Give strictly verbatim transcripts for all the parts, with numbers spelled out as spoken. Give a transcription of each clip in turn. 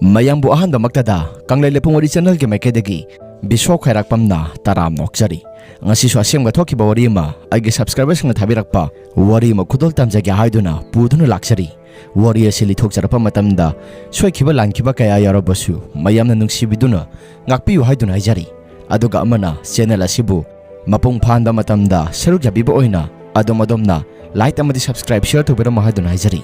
ꯃꯌꯥꯝꯕꯨ ꯑꯍꯥꯟꯕꯃꯛꯇꯗ ꯀꯪꯂꯩ ꯂꯩꯄꯨꯡ ꯋꯥꯔꯤ ꯆꯦꯅꯦꯜꯒꯤ ꯃꯥꯏꯀꯩꯗꯒꯤ ꯕꯤꯁ꯭ꯋꯥ ꯈ꯭ꯋꯥꯏꯔꯥꯛꯄꯝꯅ ꯇꯔꯥꯝꯅ ꯑꯣꯛꯆꯔꯤ꯫ ꯉꯁꯤꯁꯨ ꯑꯁꯦꯡꯕ ꯊꯣꯛꯈꯤꯕ ꯋꯥꯔꯤ ꯑꯃ ꯑꯩꯒꯤ ꯁꯕꯁꯀ꯭ꯔꯥꯏꯕꯔꯁꯤꯡꯅ ꯊꯥꯕꯤꯔꯛꯄ ꯋꯥꯔꯤ ꯑꯃ ꯈꯨꯗꯣꯜ ꯇꯝꯖꯒꯦ ꯍꯥꯏꯗꯨꯅ ꯄꯨꯗꯨꯅ ꯂꯥꯛꯆꯔꯤ꯫ ꯋꯥꯔꯤ ꯑꯁꯤ ꯂꯤꯊꯣꯛꯆꯔꯛꯄ ꯃꯇꯝꯗ ꯁꯣꯏꯈꯤꯕ ꯂꯥꯟꯈꯤꯕ ꯀꯌꯥ ꯌꯥꯎꯔꯕꯁꯨ ꯃꯌꯥꯝꯅ ꯅꯨꯡꯁꯤꯕꯤꯗꯨꯅ ꯉꯥꯛꯄꯤꯌꯨ ꯍꯥꯏꯗꯨꯅ ꯍꯥꯏꯖꯔꯤ꯫ ꯑꯗꯨꯒ ꯑꯃꯅ, ꯆꯦꯅꯦꯜ ꯑꯁꯤꯕꯨ ꯃꯄꯨꯡ ꯐꯥꯍꯟꯕ ꯃꯇꯝꯗ ꯁꯔꯨꯛ ꯌꯥꯕꯤꯕ ꯑꯣꯏꯅ ꯑꯗꯣꯝ ꯑꯗꯣꯝꯅ ꯂꯥꯏꯛ ꯑꯃꯗꯤ ꯁꯕꯁꯀ꯭ꯔꯥꯏꯕ, ꯁꯤꯌꯔ ꯇꯧꯕꯤꯔꯝꯃꯣ ꯍꯥꯏꯗꯨꯅ ꯍꯥꯏꯖꯔꯤ꯫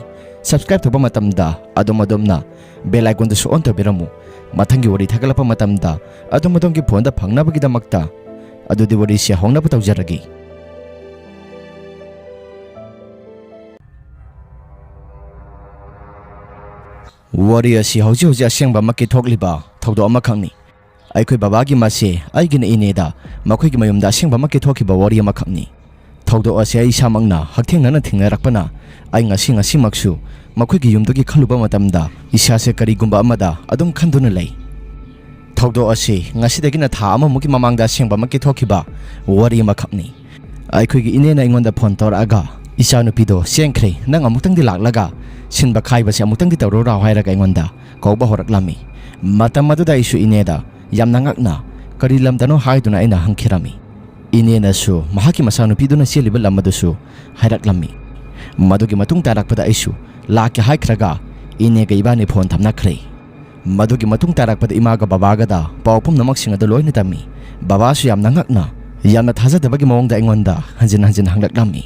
ꯁꯕꯁꯀ꯭ꯔꯥꯏꯕ ꯇꯧꯕ ꯃꯇꯝꯗ ꯑꯗꯣꯝ ꯑꯗꯣꯝꯅ ꯕꯦꯜ ꯑꯥꯏꯀꯣꯟꯗꯨꯁꯨ ꯑꯣꯟ ꯇꯧꯕꯤꯔꯝꯃꯨ꯫ ꯃꯊꯪꯒꯤ ꯋꯥꯔꯤ ꯊꯥꯒꯠꯂꯛꯄ ꯃꯇꯝꯗ ꯑꯗꯣꯝ ꯑꯗꯣꯝꯒꯤ ꯐꯣꯟꯗ ꯐꯪꯅꯕꯒꯤꯗꯃꯛꯇ꯫ ꯑꯗꯨꯗꯤ ꯋꯥꯔꯤꯁꯦ ꯍꯧꯅꯕ ꯇꯧꯖꯔꯒꯦ꯫ ꯋꯥꯔꯤ ꯑꯁꯤ ꯍꯧꯖꯤꯛ ꯍꯧꯖꯤꯛ ꯑꯁꯦꯡꯕꯃꯛꯀꯤ ꯊꯣꯛꯂꯤꯕ ꯊꯧꯗꯣꯛ ꯑꯃꯈꯛꯅꯤ꯫ ꯑꯩꯈꯣꯏ ꯕꯕꯥꯒꯤ ꯃꯆꯦ, ꯑꯩꯒꯤꯅ ꯏꯅꯦꯗ, ꯃꯈꯣꯏꯒꯤ ꯃꯌꯨꯝꯗ ꯑꯁꯦꯡꯕꯃꯛꯀꯤ ꯊꯣꯛꯈꯤꯕ ꯋꯥꯔꯤ ꯑꯃꯈꯛꯅꯤ꯫ ꯊꯧꯗꯣꯛ ꯑꯁꯤ ꯑꯩ ꯏꯁꯥꯃꯛꯅ ꯍꯛꯊꯦꯡꯅꯅ ꯊꯦꯡꯅꯔꯛꯄꯅ ꯑꯩ ꯉꯁꯤ ꯉꯁꯤꯃꯛꯁꯨ ꯃꯈꯣꯏꯒꯤ ꯌꯨꯝꯗꯨꯒꯤ ꯈꯜꯂꯨꯕ ꯃꯇꯝꯗ ꯏꯁꯥꯁꯦ ꯀꯔꯤꯒꯨꯝꯕ ꯑꯃꯗ ꯑꯗꯨꯝ ꯈꯟꯗꯨꯅ ꯂꯩ꯫ ꯊꯧꯗꯣꯛ ꯑꯁꯤ ꯉꯁꯤꯗꯒꯤꯅ ꯊꯥ ꯑꯃꯃꯨꯛꯀꯤ ꯃꯃꯥꯡꯗ ꯑꯁꯦꯡꯕꯃꯛꯀꯤ ꯊꯣꯛꯈꯤꯕ ꯋꯥꯔꯤ ꯑꯃꯈꯛꯅꯤ꯫ ꯑꯩꯈꯣꯏꯒꯤ ꯏꯅꯦꯅ ꯑꯩꯉꯣꯟꯗ ꯐꯣꯟ ꯇꯧꯔꯛꯑꯒ, "ꯏꯆꯥꯅꯨꯄꯤꯗꯣ ꯆꯦꯟꯈ꯭ꯔꯦ, ꯅꯪ ꯑꯃꯨꯛꯇꯪꯗꯤ ꯂꯥꯛꯂꯒ ꯁꯤꯟꯕ ꯈꯥꯏꯕꯁꯦ ꯑꯃꯨꯛꯇꯪꯗꯤ ꯇꯧꯔꯨ ꯂꯥꯎ" ꯍꯥꯏꯔꯒ ꯑꯩꯉꯣꯟꯗ ꯀꯧꯕ ꯍꯧꯔꯛꯂꯝꯃꯤ꯫ ꯃꯇꯝ ꯑꯗꯨꯗ ꯑꯩꯁꯨ ꯏꯅꯦꯗ ꯌꯥꯝꯅ ꯉꯛꯅ, "ꯀꯔꯤ ꯂꯝꯗꯅꯣ?" ꯍꯥꯏꯗꯨꯅ ꯑꯩꯅ ꯍꯪꯈꯤꯔꯝꯃꯤ꯫ ꯏꯅꯦꯅꯁꯨ ꯃꯍꯥꯛꯀꯤ ꯃꯆꯥꯅꯨꯄꯤꯗꯨꯅ ꯆꯦꯜꯂꯤꯕ ꯂꯝ ꯑꯗꯨꯁꯨ ꯍꯥꯏꯔꯛꯂꯝꯃꯤ꯫ ꯃꯗꯨꯒꯤ ꯃꯇꯨꯡ ꯇꯥꯔꯛꯄꯗ ꯑꯩꯁꯨ ꯂꯥꯛꯀꯦ ꯍꯥꯏꯈ꯭ꯔꯒ ꯏꯅꯦꯒ ꯏꯕꯥꯅꯤ ꯐꯣꯟ ꯊꯝꯅꯈ꯭ꯔꯦ꯫ ꯃꯗꯨꯒꯤ ꯃꯇꯨꯡ ꯇꯥꯔꯛꯄꯗ ꯏꯃꯥꯒ ꯕꯕꯥꯒꯗ ꯄꯥꯎ ꯄꯨꯝꯅꯃꯛꯁꯤꯡ ꯑꯗꯨ ꯂꯣꯏꯅ ꯇꯝꯃꯤ꯫ ꯕꯕꯥꯁꯨ ꯌꯥꯝꯅ ꯉꯛꯅ, ꯌꯥꯝꯅ ꯊꯥꯖꯗꯕꯒꯤ ꯃꯑꯣꯡꯗ ꯑꯩꯉꯣꯟꯗ ꯍꯟꯖꯤꯟ ꯍꯟꯖꯤꯟ ꯍꯪꯂꯛꯂꯝꯃꯤ꯫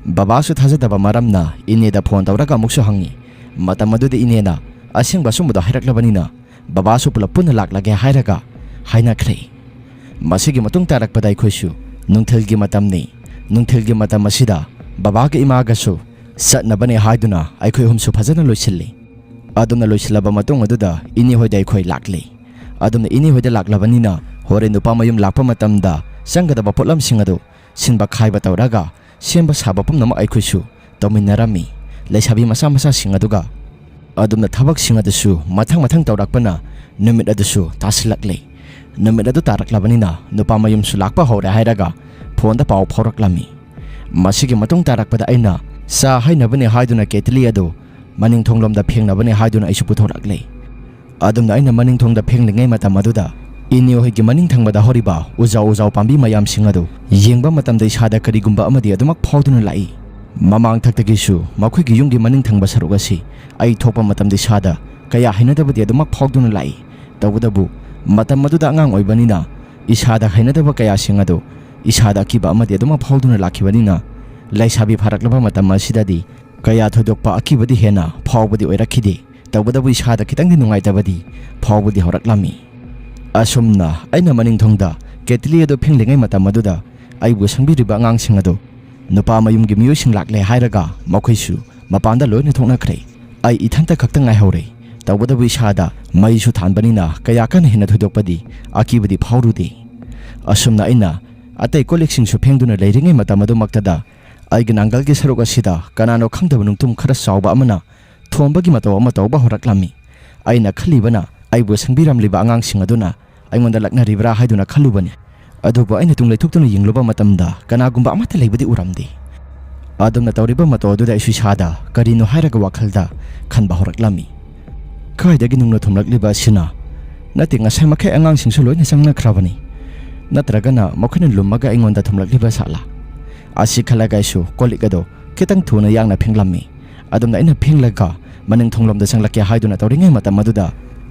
ꯕꯕꯥꯁꯨ ꯊꯥꯖꯗꯕ ꯃꯔꯝꯅ ꯏꯅꯦꯗ ꯐꯣꯟ ꯇꯧꯔꯒ ꯑꯃꯨꯛꯁꯨ ꯍꯪꯉꯤ꯫ ꯃꯇꯝ ꯑꯗꯨꯗ ꯏꯅꯦꯅ ꯑꯁꯦꯡꯕ ꯑꯆꯨꯝꯕꯗꯣ ꯍꯥꯏꯔꯛꯂꯕꯅꯤꯅ ꯕꯕꯥꯁꯨ ꯄꯨꯂꯞ ꯄꯨꯟꯅ ꯂꯥꯛꯂꯒꯦ ꯍꯥꯏꯔꯒ ꯍꯥꯏꯅꯈ꯭ꯔꯦ꯫ ꯃꯁꯤꯒꯤ ꯃꯇꯨꯡ ꯇꯥꯔꯛꯄꯗ ꯑꯩꯈꯣꯏꯁꯨ ꯅꯨꯡꯊꯤꯜꯒꯤ ꯃꯇꯝꯅꯤ꯫ ꯅꯨꯡꯊꯤꯜꯒꯤ ꯃꯇꯝ ꯑꯁꯤꯗ ꯕꯕꯥꯒ ꯏꯃꯥꯒꯁꯨ ꯆꯠꯅꯕꯅꯦ ꯍꯥꯏꯗꯨꯅ ꯑꯩꯈꯣꯏ ꯑꯍꯨꯝꯁꯨ ꯐꯖꯅ ꯂꯣꯏꯁꯤꯜꯂꯤ꯫ ꯑꯗꯨꯝꯅ ꯂꯣꯏꯁꯤꯜꯂꯕ ꯃꯇꯨꯡ ꯑꯗꯨꯗ ꯏꯅꯦ ꯍꯣꯏꯗ ꯑꯩꯈꯣꯏ ꯂꯥꯛꯂꯤ꯫ ꯑꯗꯨꯝꯅ ꯏꯅꯦ ꯍꯣꯏꯗ ꯂꯥꯛꯂꯕꯅꯤꯅ ꯍꯣꯔꯦꯟ ꯅꯨꯄꯥ ꯃꯌꯨꯝ ꯂꯥꯛꯄ ꯃꯇꯝꯗ ꯆꯪꯒꯗꯕ ꯄꯣꯠꯂꯝꯁꯤꯡ ꯑꯗꯨ ꯁꯤꯟꯕ ꯈꯥꯏꯕ ꯇꯧꯔꯒ ꯁꯦꯝꯕ ꯁꯥꯕ ꯄꯨꯝꯅꯃꯛ ꯑꯩꯈꯣꯏꯁꯨ ꯇꯧꯃꯤꯟꯅꯔꯝꯃꯤ, ꯂꯩꯁꯥꯕꯤ ꯃꯆꯥ ꯃꯆꯥꯁꯤꯡ ꯑꯗꯨꯒ꯫ ꯑꯗꯨꯝꯅ ꯊꯕꯛꯁꯤꯡ ꯑꯗꯨꯁꯨ ꯃꯊꯪ ꯃꯊꯪ ꯇꯧꯔꯛꯄꯅ ꯅꯨꯃꯤꯠ ꯑꯗꯨꯁꯨ ꯇꯥꯁꯤꯜꯂꯛꯂꯦ꯫ ꯅꯨꯃꯤꯠ ꯑꯗꯨ ꯇꯥꯔꯛꯂꯕꯅꯤꯅ ꯅꯨꯄꯥ ꯃꯌꯨꯝꯁꯨ ꯂꯥꯛꯄ ꯍꯧꯔꯦ ꯍꯥꯏꯔꯒ ꯐꯣꯟꯗ ꯄꯥꯎ ꯐꯥꯎꯔꯛꯂꯝꯃꯤ꯫ ꯃꯁꯤꯒꯤ ꯃꯇꯨꯡ ꯇꯥꯔꯛꯄꯗ ꯑꯩꯅ ꯆꯥ ꯍꯩꯅꯕꯅꯦ ꯍꯥꯏꯗꯨꯅ ꯀꯦꯇꯂꯤ ꯑꯗꯨ ꯃꯅꯤꯡ ꯊꯣꯡꯂꯣꯝꯗ ꯐꯦꯡꯅꯕꯅꯦ ꯍꯥꯏꯗꯨꯅ ꯑꯩꯁꯨ ꯄꯨꯊꯣꯔꯛꯂꯦ꯫ ꯑꯗꯨꯝꯅ ꯑꯩꯅ ꯃꯅꯤꯡ ꯊꯣꯡꯗ ꯐꯦꯡꯂꯤꯉꯩ ꯃꯇꯝ ꯑꯗꯨꯗ ꯏꯅꯦ ꯍꯣꯏꯒꯤ ꯃꯅꯤꯡ ꯊꯪꯕꯗ ꯍꯧꯔꯤꯕ ꯎꯖꯥꯎ ꯎꯖꯥꯎ ꯄꯥꯝꯕꯤ ꯃꯌꯥꯝꯁꯤꯡ ꯑꯗꯨ ꯌꯦꯡꯕ ꯃꯇꯝꯗ ꯏꯁꯥꯗ ꯀꯔꯤꯒꯨꯝꯕ ꯑꯃꯗꯤ ꯑꯗꯨꯃꯛ ꯐꯥꯎꯗꯨꯅ ꯂꯥꯛꯏ꯫ ꯃꯃꯥꯡ ꯊꯛꯇꯒꯤꯁꯨ ꯃꯈꯣꯏꯒꯤ ꯌꯨꯝꯒꯤ ꯃꯅꯤꯡ ꯊꯪꯕ ꯁꯔꯨꯛ ꯑꯁꯤ ꯑꯩ ꯊꯣꯛꯄ ꯃꯇꯝꯗ ꯏꯁꯥꯗ ꯀꯌꯥ ꯍꯩꯅꯗꯕꯗꯤ ꯑꯗꯨꯃꯛ ꯐꯥꯎꯗꯨꯅ ꯂꯥꯛꯏ꯫ ꯇꯧꯕꯇꯕꯨ ꯃꯇꯝ ꯑꯗꯨꯗ ꯑꯉꯥꯡ ꯑꯣꯏꯕꯅꯤꯅ ꯏꯁꯥꯗ ꯍꯩꯅꯗꯕ ꯀꯌꯥꯁꯤꯡ ꯑꯗꯨ ꯏꯁꯥꯗ ꯑꯀꯤꯕ ꯑꯃꯗꯤ ꯑꯗꯨꯃꯛ ꯐꯥꯎꯗꯨꯅ ꯂꯥꯛꯈꯤꯕꯅꯤꯅ ꯂꯩꯁꯥꯕꯤ ꯐꯥꯔꯛꯂꯕ ꯃꯇꯝ ꯑꯁꯤꯗꯗꯤ ꯀꯌꯥ ꯊꯣꯏꯗꯣꯛꯄ ꯑꯀꯤꯕꯗꯤ ꯍꯦꯟꯅ ꯐꯥꯎꯕꯗꯤ ꯑꯣꯏꯔꯛꯈꯤꯗꯦ꯫ ꯇꯧꯕꯇꯕꯨ ꯏꯁꯥꯗ ꯈꯤꯇꯪꯗꯤ ꯅꯨꯡꯉꯥꯏꯇꯕꯗꯤ ꯐꯥꯎꯕꯗꯤ ꯍꯧꯔꯛꯂꯝꯃꯤ꯫ ꯑꯁꯨꯝꯅ ꯑꯩꯅ ꯃꯅꯤꯡ ꯊꯣꯡꯗ ꯀꯦꯇꯂꯤ ꯑꯗꯨ ꯐꯦꯡꯂꯤꯉꯩ ꯃꯇꯝ ꯑꯗꯨꯗ ꯑꯩꯕꯨ ꯁꯪꯕꯤꯔꯤꯕ ꯑꯉꯥꯡꯁꯤꯡ ꯑꯗꯨ ꯅꯨꯄꯥ ꯃꯌꯨꯝꯒꯤ ꯃꯤꯑꯣꯏꯁꯤꯡ ꯂꯥꯛꯂꯦ ꯍꯥꯏꯔꯒ ꯃꯈꯣꯏꯁꯨ ꯃꯄꯥꯟꯗ ꯂꯣꯏꯅ ꯊꯣꯛꯅꯈ꯭ꯔꯦ꯫ ꯑꯩ ꯏꯊꯟꯇ ꯈꯛꯇ ꯉꯥꯏꯍꯧꯔꯦ꯫ ꯇꯧꯕꯇꯕꯨ ꯏꯁꯥꯗ ꯃꯩꯁꯨ ꯊꯥꯟꯕꯅꯤꯅ ꯀꯌꯥ ꯀꯟꯅ ꯍꯦꯟꯅ ꯊꯣꯏꯗꯣꯛꯄꯗꯤ ꯑꯀꯤꯕꯗꯤ ꯐꯥꯎꯔꯨꯗꯦ꯫ ꯑꯁꯨꯝꯅ ꯑꯩꯅ ꯑꯇꯩ ꯀꯣꯜ ꯂꯤꯛꯁꯤꯡꯁꯨ ꯐꯦꯡꯗꯨꯅ ꯂꯩꯔꯤꯉꯩ ꯃꯇꯝ ꯑꯗꯨꯃꯛꯇꯗ ꯑꯩꯒꯤ ꯅꯥꯡꯒꯜꯒꯤ ꯁꯔꯨꯛ ꯑꯁꯤꯗ ꯀꯅꯥꯅꯣ ꯈꯪꯗꯕ ꯅꯨꯡꯇꯨꯝ ꯈꯔ ꯆꯥꯎꯕ ꯑꯃꯅ ꯊꯣꯝꯕꯒꯤ ꯃꯇꯧ ꯑꯃ ꯇꯧꯕ ꯍꯧꯔꯛꯂꯝꯃꯤ꯫ ꯑꯩꯅ ꯈꯜꯂꯤꯕꯅ ꯑꯩꯕꯨ ꯁꯪꯕꯤꯔꯝꯂꯤꯕ ꯑꯉꯥꯡꯁꯤꯡ ꯑꯗꯨꯅ ꯑꯩꯉꯣꯟꯗ ꯂꯛꯅꯔꯤꯕ꯭ꯔꯥ ꯍꯥꯏꯗꯨꯅ ꯈꯜꯂꯨꯕꯅꯤ꯫ ꯑꯗꯨꯕꯨ ꯑꯩꯅ ꯇꯨꯡ ꯂꯩꯊꯣꯛꯇꯨꯅ ꯌꯦꯡꯂꯨꯕ ꯃꯇꯝꯗ ꯀꯅꯥꯒꯨꯝꯕ ꯑꯃꯠꯇ ꯂꯩꯕꯗꯤ ꯎꯔꯝꯗꯦ꯫ ꯑꯗꯨꯝꯅ ꯇꯧꯔꯤꯕ ꯃꯇꯧ ꯑꯗꯨꯗ ꯑꯩꯁꯨ ꯏꯁꯥꯗ ꯀꯔꯤꯅꯣ ꯍꯥꯏꯔꯒ ꯋꯥꯈꯜꯗ ꯈꯟꯕ ꯍꯧꯔꯛꯂꯝꯃꯤ꯫ ꯀꯥꯏꯗꯒꯤ ꯅꯨꯡꯅ ꯊꯨꯝꯂꯛꯂꯤꯕ ꯑꯁꯤꯅ? ꯅꯠꯇꯦ, ꯉꯁꯥꯏ ꯃꯈꯩ ꯑꯉꯥꯡꯁꯤꯡꯁꯨ ꯂꯣꯏꯅ ꯆꯪꯅꯈ꯭ꯔꯕꯅꯤ꯫ ꯅꯠꯇ꯭ꯔꯒꯅ ꯃꯈꯣꯏꯅ ꯂꯨꯝꯃꯒ ꯑꯩꯉꯣꯟꯗ ꯊꯨꯝꯂꯛꯂꯤꯕ ꯁꯥꯠꯂꯥ? ꯑꯁꯤ ꯈꯜꯂꯒ ꯑꯩꯁꯨ ꯀꯣꯜ ꯂꯤꯛ ꯑꯗꯨ ꯈꯤꯇꯪ ꯊꯨꯅ ꯌꯥꯡꯅ ꯐꯦꯡꯂꯝꯃꯤ꯫ ꯑꯗꯨꯝꯅ ꯑꯩꯅ ꯐꯦꯡꯂꯒ ꯃꯅꯤꯡ ꯊꯣꯡꯂꯣꯝꯗ ꯆꯪꯂꯛꯀꯦ ꯍꯥꯏꯗꯨꯅ ꯇꯧꯔꯤꯉꯩ ꯃꯇꯝ ꯑꯗꯨꯗ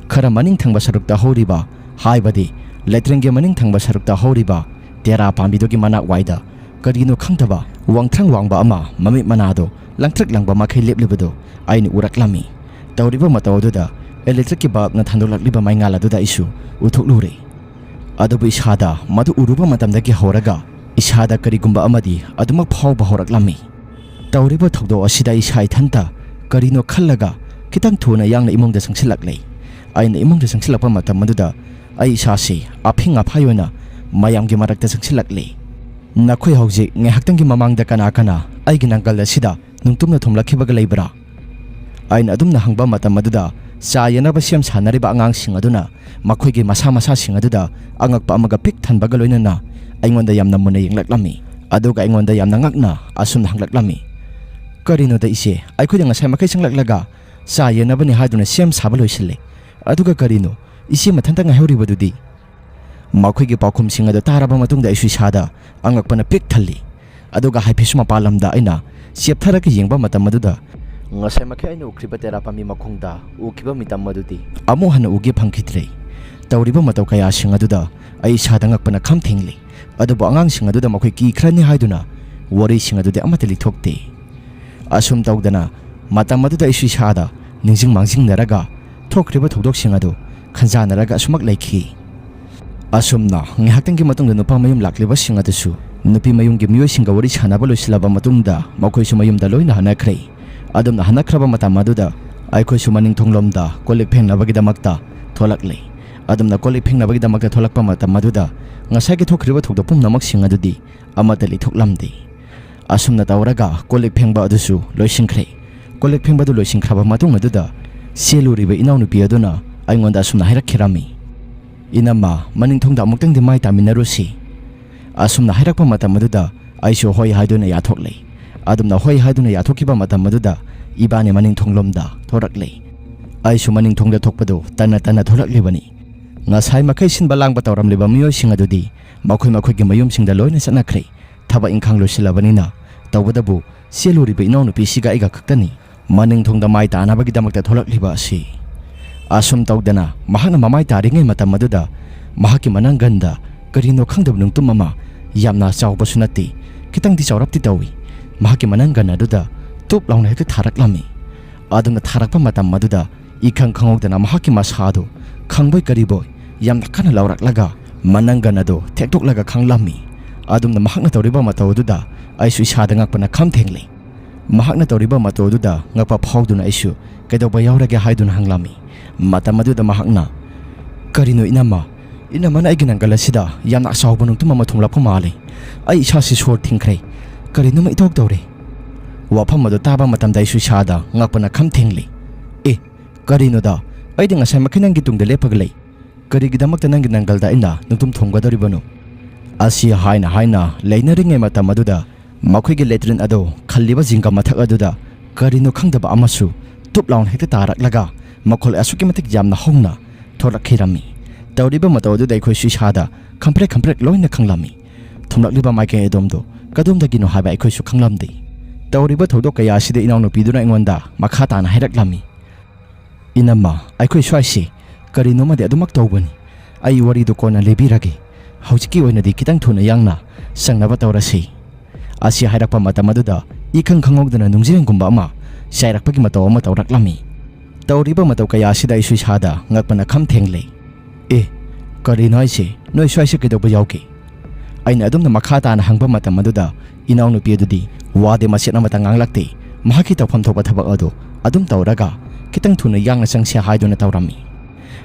ꯈꯔ ꯃꯅꯤꯡ ꯊꯪꯕ ꯁꯔꯨꯛꯇ ꯍꯧꯔꯤꯕ, ꯍꯥꯏꯕꯗꯤ ꯂꯦꯇ꯭ꯔꯤꯟꯒꯤ ꯃꯅꯤꯡ ꯊꯪꯕ ꯁꯔꯨꯛꯇ ꯍꯧꯔꯤꯕ ꯇꯦꯔꯥ ꯄꯥꯝꯕꯤꯗꯨꯒꯤ ꯃꯅꯥꯛ ꯋꯥꯏꯗ ꯀꯔꯤꯅꯣ ꯈꯪꯗꯕ ꯋꯥꯡꯊ꯭ꯔꯪ ꯋꯥꯡꯕ ꯑꯃ ꯃꯃꯤꯠ ꯃꯅꯥꯗꯣ ꯂꯪꯇ꯭ꯔꯤꯛ ꯂꯪꯕ ꯃꯈꯩ ꯂꯦꯞꯂꯤꯕꯗꯨ ꯑꯩꯅ ꯎꯔꯛꯂꯝꯃꯤ꯫ ꯇꯧꯔꯤꯕ ꯃꯇꯧ ꯑꯗꯨꯗ ꯏꯂꯦꯛꯇ꯭ꯔꯤꯛꯀꯤ ꯕꯜꯕꯅ ꯊꯥꯟꯗꯣꯛꯂꯛꯂꯤꯕ ꯃꯩꯉꯥꯜ ꯑꯗꯨꯗ ꯑꯩꯁꯨ ꯎꯊꯣꯛꯂꯨꯔꯦ꯫ ꯑꯗꯨꯕꯨ ꯏꯁꯥꯗ ꯃꯗꯨ ꯎꯔꯨꯕ ꯃꯇꯝꯗꯒꯤ ꯍꯧꯔꯒ ꯏꯁꯥꯗ ꯀꯔꯤꯒꯨꯝꯕ ꯑꯃꯗꯤ ꯑꯗꯨꯃꯛ ꯐꯥꯎꯕ ꯍꯧꯔꯛꯂꯝꯃꯤ꯫ ꯇꯧꯔꯤꯕ ꯊꯧꯗꯣꯛ ꯑꯁꯤꯗ ꯏꯁꯥ ꯏꯊꯟꯇ ꯀꯔꯤꯅꯣ ꯈꯜꯂꯒ ꯈꯤꯇꯪ ꯊꯨꯅ ꯌꯥꯡꯅ ꯏꯃꯨꯡꯗ ꯆꯪꯁꯤꯜꯂꯛꯂꯦ꯫ ꯑꯩꯅ ꯏꯃꯨꯡꯗ ꯆꯪꯁꯤꯜꯂꯛꯄ ꯃꯇꯝ ꯑꯗꯨꯗ ꯑꯩ ꯏꯁꯥꯁꯤ ꯑꯐꯤꯡ ꯑꯐꯥꯏ ꯑꯣꯏꯅ ꯃꯌꯥꯝꯒꯤ ꯃꯔꯛꯇ ꯆꯪꯁꯤꯜꯂꯛꯂꯦ꯫ "ꯅꯈꯣꯏ ꯍꯧꯖꯤꯛ ꯉꯥꯏꯍꯥꯛꯇꯪꯒꯤ ꯃꯃꯥꯡꯗ ꯀꯅꯥ ꯀꯅꯥ ꯑꯩꯒꯤ ꯅꯥꯡꯒꯜ ꯑꯁꯤꯗ ꯅꯨꯡꯇꯨꯝꯅ ꯊꯨꯝꯂꯛꯈꯤꯕꯒ ꯂꯩꯕ꯭ꯔꯥ?" ꯑꯩꯅ ꯑꯗꯨꯝꯅ ꯍꯪꯕ ꯃꯇꯝ ꯑꯗꯨꯗ ꯆꯥ ꯌꯦꯟꯅꯕ ꯁꯦꯝ ꯁꯥꯟꯅꯔꯤꯕ ꯑꯉꯥꯡꯁꯤꯡ ꯑꯗꯨꯅ ꯃꯈꯣꯏꯒꯤ ꯃꯁꯥ ꯃꯁꯥꯁꯤꯡ ꯑꯗꯨꯗ ꯑꯉꯛꯄ ꯑꯃꯒ ꯄꯤꯛ ꯊꯟꯕꯒ ꯂꯣꯏꯅꯅ ꯑꯩꯉꯣꯟꯗ ꯌꯥꯝꯅ ꯃꯨꯟꯅ ꯌꯦꯡꯂꯛꯂꯝꯃꯤ꯫ ꯑꯗꯨꯒ ꯑꯩꯉꯣꯟꯗ ꯌꯥꯝꯅ ꯉꯛꯅ ꯑꯁꯨꯝꯅ ꯍꯪꯂꯛꯂꯝꯃꯤ, "ꯀꯔꯤꯅꯣꯗ ꯏꯆꯦ, ꯑꯩꯈꯣꯏꯗ ꯉꯁꯥꯏ ꯃꯈꯩ ꯆꯪꯂꯛꯂꯒ ꯆꯥ ꯌꯦꯟꯅꯕꯅꯤ ꯍꯥꯏꯗꯨꯅ ꯁꯦꯝ ꯁꯥꯕ ꯂꯣꯏꯁꯤꯜꯂꯦ, "ꯑꯗꯨꯒ ꯀꯔꯤꯅꯣ? ꯏꯆꯦ ꯃꯊꯟꯇ ꯉꯥꯏꯍꯧꯔꯤꯕꯗꯨꯗꯤ?" ꯃꯈꯣꯏꯒꯤ ꯄꯥꯎꯈꯨꯝꯁꯤꯡ ꯑꯗꯨ ꯇꯥꯔꯕ ꯃꯇꯨꯡꯗ ꯑꯩꯁꯨ ꯏꯁꯥꯗ ꯑꯉꯛꯄꯅ ꯄꯤꯛ ꯊꯜꯂꯤ꯫ ꯑꯗꯨꯒ ꯍꯥꯏꯐꯦꯠꯁꯨ ꯃꯄꯥꯟ ꯂꯝꯗ ꯑꯩꯅ ꯆꯦꯞꯊꯔꯒ ꯌꯦꯡꯕ ꯃꯇꯝ ꯑꯗꯨꯗ, ꯉꯁꯥꯏꯃꯛꯀꯤ ꯑꯩꯅ ꯎꯈ꯭ꯔꯤꯕ ꯇꯦꯔꯥ ꯄꯥꯝꯕꯤ ꯃꯈꯣꯡꯗ ꯎꯈꯤꯕ ꯃꯤꯇꯝ ꯑꯗꯨꯗꯤ ꯑꯃꯨꯛ ꯍꯟꯅ ꯎꯒꯦ ꯐꯪꯈꯤꯗ꯭ꯔꯦ꯫ ꯇꯧꯔꯤꯕ ꯃꯇꯧ ꯀꯌꯥꯁꯤꯡ ꯑꯗꯨꯗ ꯑꯩ ꯏꯁꯥꯗ ꯉꯛꯄꯅ ꯈꯝ ꯊꯦꯡꯂꯤ꯫ ꯑꯗꯨꯕꯨ ꯑꯉꯥꯡꯁꯤꯡ ꯑꯗꯨꯗ ꯃꯈꯣꯏ ꯀꯤꯈ꯭ꯔꯅꯤ ꯍꯥꯏꯗꯨꯅ ꯋꯥꯔꯤꯁꯤꯡ ꯑꯗꯨꯗꯤ ꯑꯃꯠꯇ ꯂꯤꯊꯣꯛꯇꯦ꯫ ꯑꯁꯨꯝ ꯇꯧꯗꯅ ꯃꯇꯝ ꯑꯗꯨꯗ ꯑꯩꯁꯨ ꯏꯁꯥꯗ ꯅꯤꯡꯁꯤꯡ ꯃꯥꯡꯖꯤꯡꯅꯔꯒ ꯊꯣꯛꯈ꯭ꯔꯤꯕ ꯊꯧꯗꯣꯛꯁꯤꯡ ꯑꯗꯨ ꯈꯟꯖꯥꯟꯅꯔꯒ ꯑꯁꯨꯃꯛ ꯂꯩꯈꯤ꯫ ꯑꯁꯨꯝꯅ ꯉꯥꯏꯍꯥꯛꯇꯪꯒꯤ ꯃꯇꯨꯡꯗ ꯅꯨꯄꯥ ꯃꯌꯨꯝ ꯂꯥꯛꯂꯤꯕꯁꯤꯡ ꯑꯗꯨꯁꯨ ꯅꯨꯄꯤ ꯃꯌꯨꯝꯒꯤ ꯃꯤꯑꯣꯏꯁꯤꯡꯒ ꯋꯥꯔꯤ ꯁꯥꯟꯅꯕ ꯂꯣꯏꯁꯤꯜꯂꯕ ꯃꯇꯨꯡꯗ ꯃꯈꯣꯏꯁꯨ ꯃꯌꯨꯝꯗ ꯂꯣꯏꯅ ꯍꯟꯅꯈ꯭ꯔꯦ꯫ ꯑꯗꯨꯝꯅ ꯍꯟꯅꯈ꯭ꯔꯕ ꯃꯇꯝ ꯑꯗꯨꯗ ꯑꯩꯈꯣꯏꯁꯨ ꯃꯅꯤꯡ ꯊꯣꯡꯂꯣꯝꯗ ꯀꯣꯜ ꯂꯤꯛ ꯐꯦꯡꯅꯕꯒꯤꯗꯃꯛꯇ ꯊꯣꯛꯂꯛꯂꯦ꯫ ꯑꯗꯨꯝꯅ ꯀꯣꯜ ꯂꯤꯛ ꯐꯦꯡꯅꯕꯒꯤꯗꯃꯛꯇ ꯊꯣꯛꯂꯛꯄ ꯃꯇꯝ ꯑꯗꯨꯗ ꯉꯁꯥꯏꯒꯤ ꯊꯣꯛꯈ꯭ꯔꯤꯕ ꯊꯧꯗꯣꯛ ꯄꯨꯝꯅꯃꯛꯁꯤꯡ ꯑꯗꯨꯗꯤ ꯑꯃꯠꯇ ꯂꯤꯊꯣꯛꯂꯝꯗꯦ꯫ ꯑꯁꯨꯝꯅ ꯇꯧꯔꯒ ꯀꯣꯜ ꯂꯤꯛ ꯐꯦꯡꯕ ꯑꯗꯨꯁꯨ ꯂꯣꯏꯁꯤꯟꯈ꯭ꯔꯦ꯫ ꯀꯣꯜ ꯂꯤꯛ ꯐꯦꯡꯕ ꯑꯗꯨ ꯂꯣꯏꯁꯤꯟꯈ꯭ꯔꯕ ꯃꯇꯨꯡ ꯑꯗꯨꯗ ꯆꯦꯜꯂꯨꯔꯤꯕ ꯏꯅꯥꯎꯅꯨꯄꯤ ꯑꯗꯨꯅ ꯑꯩꯉꯣꯟꯗ ꯑꯁꯨꯝꯅ ꯍꯥꯏꯔꯛꯈꯤꯔꯝꯃꯤ, "ꯏꯅꯝꯃ, ꯃꯅꯤꯡ ꯊꯣꯡꯗ ꯑꯃꯨꯛꯇꯪꯗꯤ ꯃꯥꯏ ꯇꯥꯃꯤꯟꯅꯔꯨꯁꯤ"꯫ ꯑꯁꯨꯝꯅ ꯍꯥꯏꯔꯛꯄ ꯃꯇꯝ ꯑꯗꯨꯗ ꯑꯩꯁꯨ ꯍꯣꯏ ꯍꯥꯏꯗꯨꯅ ꯌꯥꯊꯣꯛꯂꯦ꯫ ꯑꯗꯨꯝꯅ ꯍꯣꯏ ꯍꯥꯏꯗꯨꯅ ꯌꯥꯊꯣꯛꯈꯤꯕ ꯃꯇꯝ ꯑꯗꯨꯗ ꯏꯕꯥꯅꯤ ꯃꯅꯤꯡ ꯊꯣꯡꯂꯣꯝꯗ ꯊꯣꯔꯛꯂꯦ꯫ ꯑꯩꯁꯨ ꯃꯅꯤꯡ ꯊꯣꯡꯗ ꯊꯣꯛꯄꯗꯨ ꯇꯟꯅ ꯇꯟꯅ ꯊꯣꯔꯛꯂꯤꯕꯅꯤ꯫ ꯉꯁꯥꯏ ꯃꯈꯩ ꯁꯤꯟꯕ ꯂꯥꯡꯕ ꯇꯧꯔꯝꯂꯤꯕ ꯃꯤꯑꯣꯏꯁꯤꯡ ꯑꯗꯨꯗꯤ ꯃꯈꯣꯏ ꯃꯈꯣꯏꯒꯤ ꯃꯌꯨꯝꯁꯤꯡꯗ ꯂꯣꯏꯅ ꯆꯠꯅꯈ꯭ꯔꯦ꯫ ꯊꯕꯛ ꯏꯪꯈꯥꯡ ꯂꯣꯏꯁꯤꯜꯂꯕꯅꯤꯅ꯫ ꯇꯧꯕꯇꯕꯨ ꯆꯦꯜꯂꯨꯔꯤꯕ ꯏꯅꯥꯎꯅꯨꯄꯤꯁꯤꯒ ꯑꯩꯒ ꯈꯛꯇꯅꯤ ꯃꯅꯤꯡ ꯊꯣꯡꯗ ꯃꯥꯏ ꯇꯥꯅꯕꯒꯤꯗꯃꯛꯇ ꯊꯣꯛꯂꯛꯂꯤꯕ ꯑꯁꯤ꯫ ꯑꯁꯨꯝ ꯇꯧꯗꯅ ꯃꯍꯥꯛꯅ ꯃꯃꯥꯏ ꯇꯥꯔꯤꯉꯩ ꯃꯇꯝ ꯑꯗꯨꯗ ꯃꯍꯥꯛꯀꯤ ꯃꯅꯪꯒꯟꯗ ꯀꯔꯤꯅꯣ ꯈꯪꯗꯕ ꯅꯨꯡꯇꯨꯝ ꯑꯃ, ꯌꯥꯝꯅ ꯆꯥꯎꯕꯁꯨ ꯅꯠꯇꯦ, ꯈꯤꯇꯪꯗꯤ ꯆꯥꯎꯔꯞꯇꯤ ꯇꯧꯏ, ꯃꯍꯥꯛꯀꯤ ꯃꯅꯪꯒꯟ ꯑꯗꯨꯗ ꯇꯨꯞ ꯂꯥꯎꯅ ꯍꯦꯛꯇ ꯊꯥꯔꯛꯂꯝꯃꯤ꯫ ꯑꯗꯨꯅ ꯊꯥꯔꯛꯄ ꯃꯇꯝ ꯑꯗꯨꯗ ꯏꯈꯪ ꯈꯪꯍꯧꯗꯅ ꯃꯍꯥꯛꯀꯤ ꯃꯁꯥ ꯑꯗꯨ ꯈꯪꯕꯣꯏ ꯀꯔꯤꯕꯣꯏ ꯌꯥꯝꯅ ꯀꯟꯅ ꯂꯥꯎꯔꯛꯂꯒ ꯃꯅꯪꯒꯟ ꯑꯗꯨ ꯊꯦꯛꯇꯣꯛꯂꯒ ꯈꯪꯂꯝꯃꯤ꯫ ꯑꯗꯨꯝꯅ ꯃꯍꯥꯛꯅ ꯇꯧꯔꯤꯕ ꯃꯇꯧ ꯑꯗꯨꯗ ꯑꯩꯁꯨ ꯏꯁꯥꯗ ꯉꯛꯄꯅ ꯈꯝ ꯊꯦꯡꯂꯤ꯫ ꯃꯍꯥꯛꯅ ꯇꯧꯔꯤꯕ ꯃꯇꯧ ꯑꯗꯨꯗ ꯉꯛꯄ ꯐꯥꯎꯗꯨꯅ ꯑꯩꯁꯨ "ꯀꯩꯗꯧꯕ ꯌꯥꯎꯔꯒꯦ?" ꯍꯥꯏꯗꯨꯅ ꯍꯪꯂꯝꯃꯤ꯫ ꯃꯇꯝ ꯑꯗꯨꯗ ꯃꯍꯥꯛꯅ, "ꯀꯔꯤꯅꯣ ꯏꯅꯝꯃ? ꯏꯅꯝꯃꯅ ꯑꯩꯒꯤ ꯅꯪꯒꯜ ꯑꯁꯤꯗ ꯌꯥꯝꯅ ꯑꯆꯥꯎꯕ ꯅꯨꯡꯇꯨꯝ ꯑꯃ ꯊꯣꯝꯂꯛꯄ ꯃꯥꯜꯂꯤ꯫ ꯑꯩ ꯏꯁꯥꯁꯤ ꯁꯣꯔ ꯊꯤꯡꯈ꯭ꯔꯦ꯫ ꯀꯔꯤꯅꯣꯃ ꯏꯇꯧ ꯇꯧꯔꯦ"꯫ ꯋꯥꯐꯝ ꯑꯗꯨ ꯇꯥꯕ ꯃꯇꯝꯗ ꯑꯩꯁꯨ ꯏꯁꯥꯗ ꯉꯛꯄꯅ ꯈꯝ ꯊꯦꯡꯂꯤ꯫ "ꯑꯦ, ꯀꯔꯤꯅꯣꯗ? ꯑꯩꯗꯤ ꯉꯁꯥꯏꯃꯛꯀꯤ ꯅꯪꯒꯤ ꯇꯨꯡꯗ ꯂꯦꯞꯄꯒ ꯂꯩ꯫ ꯀꯔꯤꯒꯤꯗꯃꯛꯇ ꯅꯪꯒꯤ ꯅꯪꯒꯜꯗ ꯑꯩꯅ ꯅꯨꯡꯇꯨꯝ ꯊꯣꯝꯒꯗꯧꯔꯤꯕꯅꯣ?" ꯑꯁꯤ ꯍꯥꯏꯅ ꯍꯥꯏꯅ ꯂꯩꯅꯔꯤꯉꯩ ꯃꯇꯝ ꯑꯗꯨꯗ ꯃꯈꯣꯏꯒꯤ ꯂꯦꯇ꯭ꯔꯤꯟ ꯑꯗꯨ ꯈꯜꯂꯤꯕ ꯖꯤꯡꯒ ꯃꯊꯛ ꯑꯗꯨꯗ ꯀꯔꯤꯅꯣ ꯈꯪꯗꯕ ꯑꯃꯁꯨ ꯇꯨꯞ ꯂꯥꯎꯅ ꯍꯦꯛꯇ ꯇꯥꯔꯛꯂꯒ ꯃꯈꯣꯜ ꯑꯁꯨꯛꯀꯤ ꯃꯇꯤꯛ ꯌꯥꯝꯅ ꯍꯧꯅ ꯊꯣꯛꯂꯛꯈꯤꯔꯝꯃꯤ꯫ ꯇꯧꯔꯤꯕ ꯃꯇꯧ ꯑꯗꯨꯗ ꯑꯩꯈꯣꯏꯁꯨ ꯏꯁꯥꯗ ꯈꯝꯄ꯭ꯔꯦꯛ ꯈꯝꯄ꯭ꯔꯦꯛ ꯂꯣꯏꯅ ꯈꯪꯂꯝꯃꯤ꯫ ꯊꯣꯝꯂꯛꯂꯤꯕ ꯃꯥꯏꯀꯩ ꯑꯗꯣꯝꯗꯨ ꯀꯗꯣꯝꯗꯒꯤꯅꯣ ꯍꯥꯏꯕ ꯑꯩꯈꯣꯏꯁꯨ ꯈꯪꯂꯝꯗꯦ꯫ ꯇꯧꯔꯤꯕ ꯊꯧꯗꯣꯛ ꯀꯌꯥ ꯑꯁꯤꯗ ꯏꯅꯥꯎꯅꯨꯄꯤꯗꯨꯅ ꯑꯩꯉꯣꯟꯗ ꯃꯈꯥ ꯇꯥꯅ ꯍꯥꯏꯔꯛꯂꯝꯃꯤ꯫ "ꯏꯅꯝꯃ, ꯑꯩꯈꯣꯏ ꯁ꯭ꯋꯥꯏꯁꯤ ꯀꯔꯤꯅꯣꯃꯗꯤ ꯑꯗꯨꯃꯛ ꯇꯧꯕꯅꯤ꯫ ꯑꯩ ꯋꯥꯔꯤꯗꯨ ꯀꯣꯟꯅ ꯂꯤꯕꯤꯔꯒꯦ꯫ ꯍꯧꯖꯤꯛꯀꯤ ꯑꯣꯏꯅꯗꯤ ꯈꯤꯇꯪ ꯊꯨꯅ ꯌꯥꯡꯅ ꯆꯪꯅꯕ ꯇꯧꯔꯁꯤ"꯫ ꯑꯁꯤ ꯍꯥꯏꯔꯛꯄ ꯃꯇꯝ ꯑꯗꯨꯗ ꯏꯈꯪ ꯈꯪꯍꯧꯗꯅ ꯅꯨꯡꯖꯤꯔꯦꯡꯒꯨꯝꯕ ꯑꯃ ꯆꯥꯏꯔꯛꯄꯒꯤ ꯃꯇꯧ ꯑꯃ ꯇꯧꯔꯛꯂꯝꯃꯤ꯫ ꯇꯧꯔꯤꯕ ꯃꯇꯧ ꯀꯌꯥ ꯑꯁꯤꯗ ꯑꯩꯁꯨ ꯏꯁꯥꯗ ꯉꯛꯄꯅ ꯈꯝ ꯊꯦꯡꯂꯦ꯫ "ꯑꯦ, ꯀꯔꯤꯅꯣ ꯍꯥꯏꯁꯦ? ꯅꯣꯏ ꯁ꯭ꯋꯥꯏꯁꯦ ꯀꯩꯗꯧꯕ ꯌꯥꯎꯒꯦ?" ꯑꯩꯅ ꯑꯗꯨꯝꯅ ꯃꯈꯥ ꯇꯥꯅ ꯍꯪꯕ ꯃꯇꯝ ꯑꯗꯨꯗ ꯏꯅꯥꯎꯅꯨꯄꯤ ꯑꯗꯨꯗꯤ ꯋꯥꯗꯤ ꯃꯆꯦꯠ ꯑꯃꯠꯇ ꯉꯥꯡꯂꯛꯇꯦ꯫ ꯃꯍꯥꯛꯀꯤ ꯇꯧꯐꯝ ꯊꯣꯛꯄ ꯊꯕꯛ ꯑꯗꯨ ꯑꯗꯨꯝ ꯇꯧꯔꯒ ꯈꯤꯇꯪ ꯊꯨꯅ ꯌꯥꯡꯅ ꯆꯪꯁꯦ ꯍꯥꯏꯗꯨꯅ ꯇꯧꯔꯝꯃꯤ꯫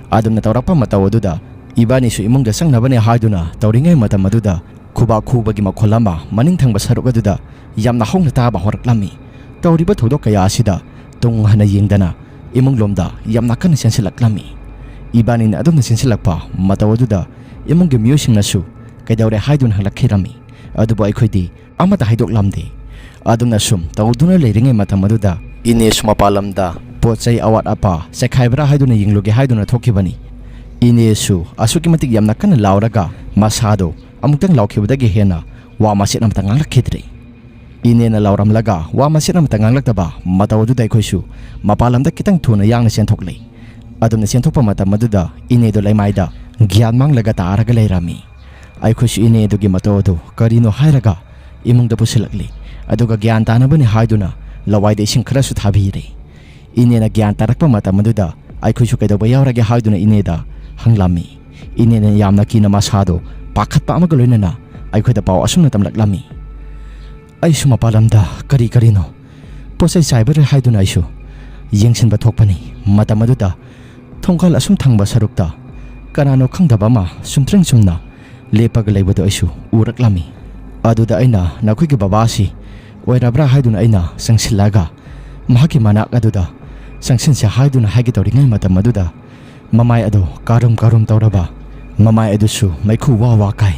ꯑꯗꯨꯝꯅ ꯇꯧꯔꯛꯄ ꯃꯇꯧ ꯑꯗꯨꯗ ꯏꯕꯥꯅꯤꯁꯨ ꯏꯃꯨꯡꯗ ꯆꯪꯅꯕꯅꯦ ꯍꯥꯏꯗꯨꯅ ꯇꯧꯔꯤꯉꯩ ꯃꯇꯝ ꯑꯗꯨꯗ ꯈꯨꯕꯥꯛ ꯈꯨꯕꯒꯤ ꯃꯈꯣꯜ ꯑꯃ ꯃꯅꯤꯡ ꯊꯪꯕ ꯁꯔꯨꯛ ꯑꯗꯨꯗ ꯌꯥꯝꯅ ꯍꯧꯅ ꯇꯥꯕ ꯍꯧꯔꯛꯂꯝꯃꯤ꯫ ꯇꯧꯔꯤꯕ ꯊꯧꯗꯣꯛ ꯀꯌꯥ ꯑꯁꯤꯗ ꯇꯨꯡ ꯍꯟꯅ ꯌꯦꯡꯗꯅ ꯏꯃꯨꯡ ꯂꯣꯝꯗ ꯌꯥꯝꯅ ꯀꯟꯅ ꯆꯦꯟꯁꯤꯜꯂꯛꯂꯝꯃꯤ꯫ ꯏꯕꯥꯅꯤꯅ ꯑꯗꯨꯝꯅ ꯆꯦꯟꯁꯤꯜꯂꯛꯄ ꯃꯇꯧ ꯑꯗꯨꯗ ꯏꯃꯨꯡꯒꯤ ꯃꯤꯑꯣꯏꯁꯤꯡꯅꯁꯨ ꯀꯩꯗꯧꯔꯦ ꯍꯥꯏꯗꯨꯅ ꯍꯪꯂꯛꯈꯤꯔꯝꯃꯤ꯫ ꯑꯗꯨꯕꯨ ꯑꯩꯈꯣꯏꯗꯤ ꯑꯃꯠꯇ ꯍꯥꯏꯗꯣꯛꯂꯝꯗꯦ꯫ ꯑꯗꯨꯝꯅ ꯁꯨꯝ ꯇꯧꯗꯨꯅ ꯂꯩꯔꯤꯉꯩ ꯃꯇꯝ ꯑꯗꯨꯗ ꯏꯅꯦꯁꯨ ꯃꯄꯥꯟ ꯂꯝꯗ ꯄꯣꯠ ꯆꯩ ꯑꯋꯥꯠ ꯑꯄꯥ ꯆꯥꯏꯈꯥꯏꯕ꯭ꯔꯥ ꯍꯥꯏꯗꯨꯅ ꯌꯦꯡꯂꯨꯒꯦ ꯍꯥꯏꯗꯨꯅ ꯊꯣꯛꯈꯤꯕꯅꯤ꯫ ꯏꯅꯦꯁꯨ ꯑꯁꯨꯛꯀꯤ ꯃꯇꯤꯛ ꯌꯥꯝꯅ ꯀꯟꯅ ꯂꯥꯎꯔꯒ ꯃꯁꯥꯗꯣ ꯑꯃꯨꯛꯇꯪ ꯂꯥꯎꯈꯤꯕꯗꯒꯤ ꯍꯦꯟꯅ ꯋꯥ ꯃꯆꯦꯠ ꯑꯃꯇ ꯉꯥꯡꯂꯛꯈꯤꯗ꯭ꯔꯦ꯫ ꯏꯅꯦꯅ ꯂꯥꯎꯔꯝꯂꯒ ꯋꯥ ꯃꯆꯦꯠ ꯑꯃꯇ ꯉꯥꯡꯂꯛꯇꯕ ꯃꯇꯧ ꯑꯗꯨꯗ ꯑꯩꯈꯣꯏꯁꯨ ꯃꯄꯥꯟ ꯂꯝꯗ ꯈꯤꯇꯪ ꯊꯨꯅ ꯌꯥꯡꯅ ꯆꯦꯟꯊꯣꯛꯂꯦ꯫ ꯑꯗꯨꯝꯅ ꯆꯦꯟꯊꯣꯛꯄ ꯃꯇꯝ ꯑꯗꯨꯗ ꯏꯅꯦꯗꯣ ꯂꯩꯃꯥꯏꯗ ꯒ꯭ꯌꯥꯟ ꯃꯥꯡꯂꯒ ꯇꯥꯔꯒ ꯂꯩꯔꯝꯃꯤ꯫ ꯑꯩꯈꯣꯏꯁꯨ ꯏꯅꯦ ꯑꯗꯨꯒꯤ ꯃꯇꯧ ꯑꯗꯨ ꯀꯔꯤꯅꯣ ꯍꯥꯏꯔꯒ ꯏꯃꯨꯡꯗ ꯄꯨꯁꯤꯜꯂꯛꯂꯤ꯫ ꯑꯗꯨꯒ ꯒ꯭ꯌꯥꯟ ꯇꯥꯅꯕꯅꯤ ꯍꯥꯏꯗꯨꯅ ꯂꯋꯥꯏꯗ ꯏꯁꯤꯡ ꯈꯔꯁꯨ ꯊꯥꯕꯤꯔꯦ꯫ ꯏꯅꯦꯅ ꯒ꯭ꯌꯥꯟ ꯇꯥꯔꯛꯄ ꯃꯇꯝ ꯑꯗꯨꯗ ꯑꯩꯈꯣꯏꯁꯨ ꯀꯩꯗꯧꯕ ꯌꯥꯎꯔꯒꯦ ꯍꯥꯏꯗꯨꯅ ꯏꯅꯦꯗ ꯍꯪꯂꯝꯃꯤ꯫ ꯏꯅꯦꯅ ꯌꯥꯝꯅ ꯀꯤꯅ ꯃꯁꯥꯗꯣ ꯄꯥꯈꯠꯄ ꯑꯃꯒ ꯂꯣꯏꯅꯅ ꯑꯩꯈꯣꯏꯗ ꯄꯥꯎ ꯑꯁꯨꯝꯅ ꯇꯝꯂꯛꯂꯝꯃꯤ꯫ ꯑꯩꯁꯨ ꯃꯄꯥꯟ ꯂꯝꯗ ꯀꯔꯤ ꯀꯔꯤꯅꯣ ꯄꯣꯠꯆꯩ ꯆꯥꯏꯕꯔꯦ ꯍꯥꯏꯗꯨꯅ ꯑꯩꯁꯨ ꯌꯦꯡꯁꯤꯟꯕ ꯊꯣꯛꯄꯅꯤ꯫ ꯃꯇꯝ ꯑꯗꯨꯗ ꯊꯣꯡꯒꯥꯜ ꯑꯁꯨꯝ ꯊꯪꯕ ꯁꯔꯨꯛꯇ ꯀꯅꯥꯅꯣ ꯈꯪꯗꯕ ꯑꯃ ꯁꯨꯝꯇ꯭ꯔꯤꯡ ꯁꯨꯝꯅ ꯂꯦꯞꯄꯒ ꯂꯩꯕꯗꯨ ꯑꯩꯁꯨ ꯎꯔꯛꯂꯝꯃꯤ꯫ ꯑꯗꯨꯗ ꯑꯩꯅ "ꯅꯈꯣꯏꯒꯤ ꯕꯕꯥꯁꯤ ꯑꯣꯏꯔꯕ꯭ꯔꯥ?" ꯍꯥꯏꯗꯨꯅ ꯑꯩꯅ ꯆꯪꯁꯤꯜꯂꯒ ꯃꯍꯥꯛꯀꯤ ꯃꯅꯥꯛ ꯑꯗꯨꯗ ꯆꯪꯁꯤꯟꯁꯦ ꯍꯥꯏꯗꯨꯅ ꯍꯥꯏꯒꯦ ꯇꯧꯔꯤꯉꯩ ꯃꯇꯝ ꯑꯗꯨꯗ ꯃꯃꯥꯏ ꯑꯗꯨ ꯀꯥꯔꯨꯝ ꯀꯥꯔꯨꯝ ꯇꯧꯔꯕ, ꯃꯃꯥꯏ ꯑꯗꯨꯁꯨ ꯃꯩꯈꯨ ꯋꯥ ꯋꯥ ꯀꯥꯏ꯫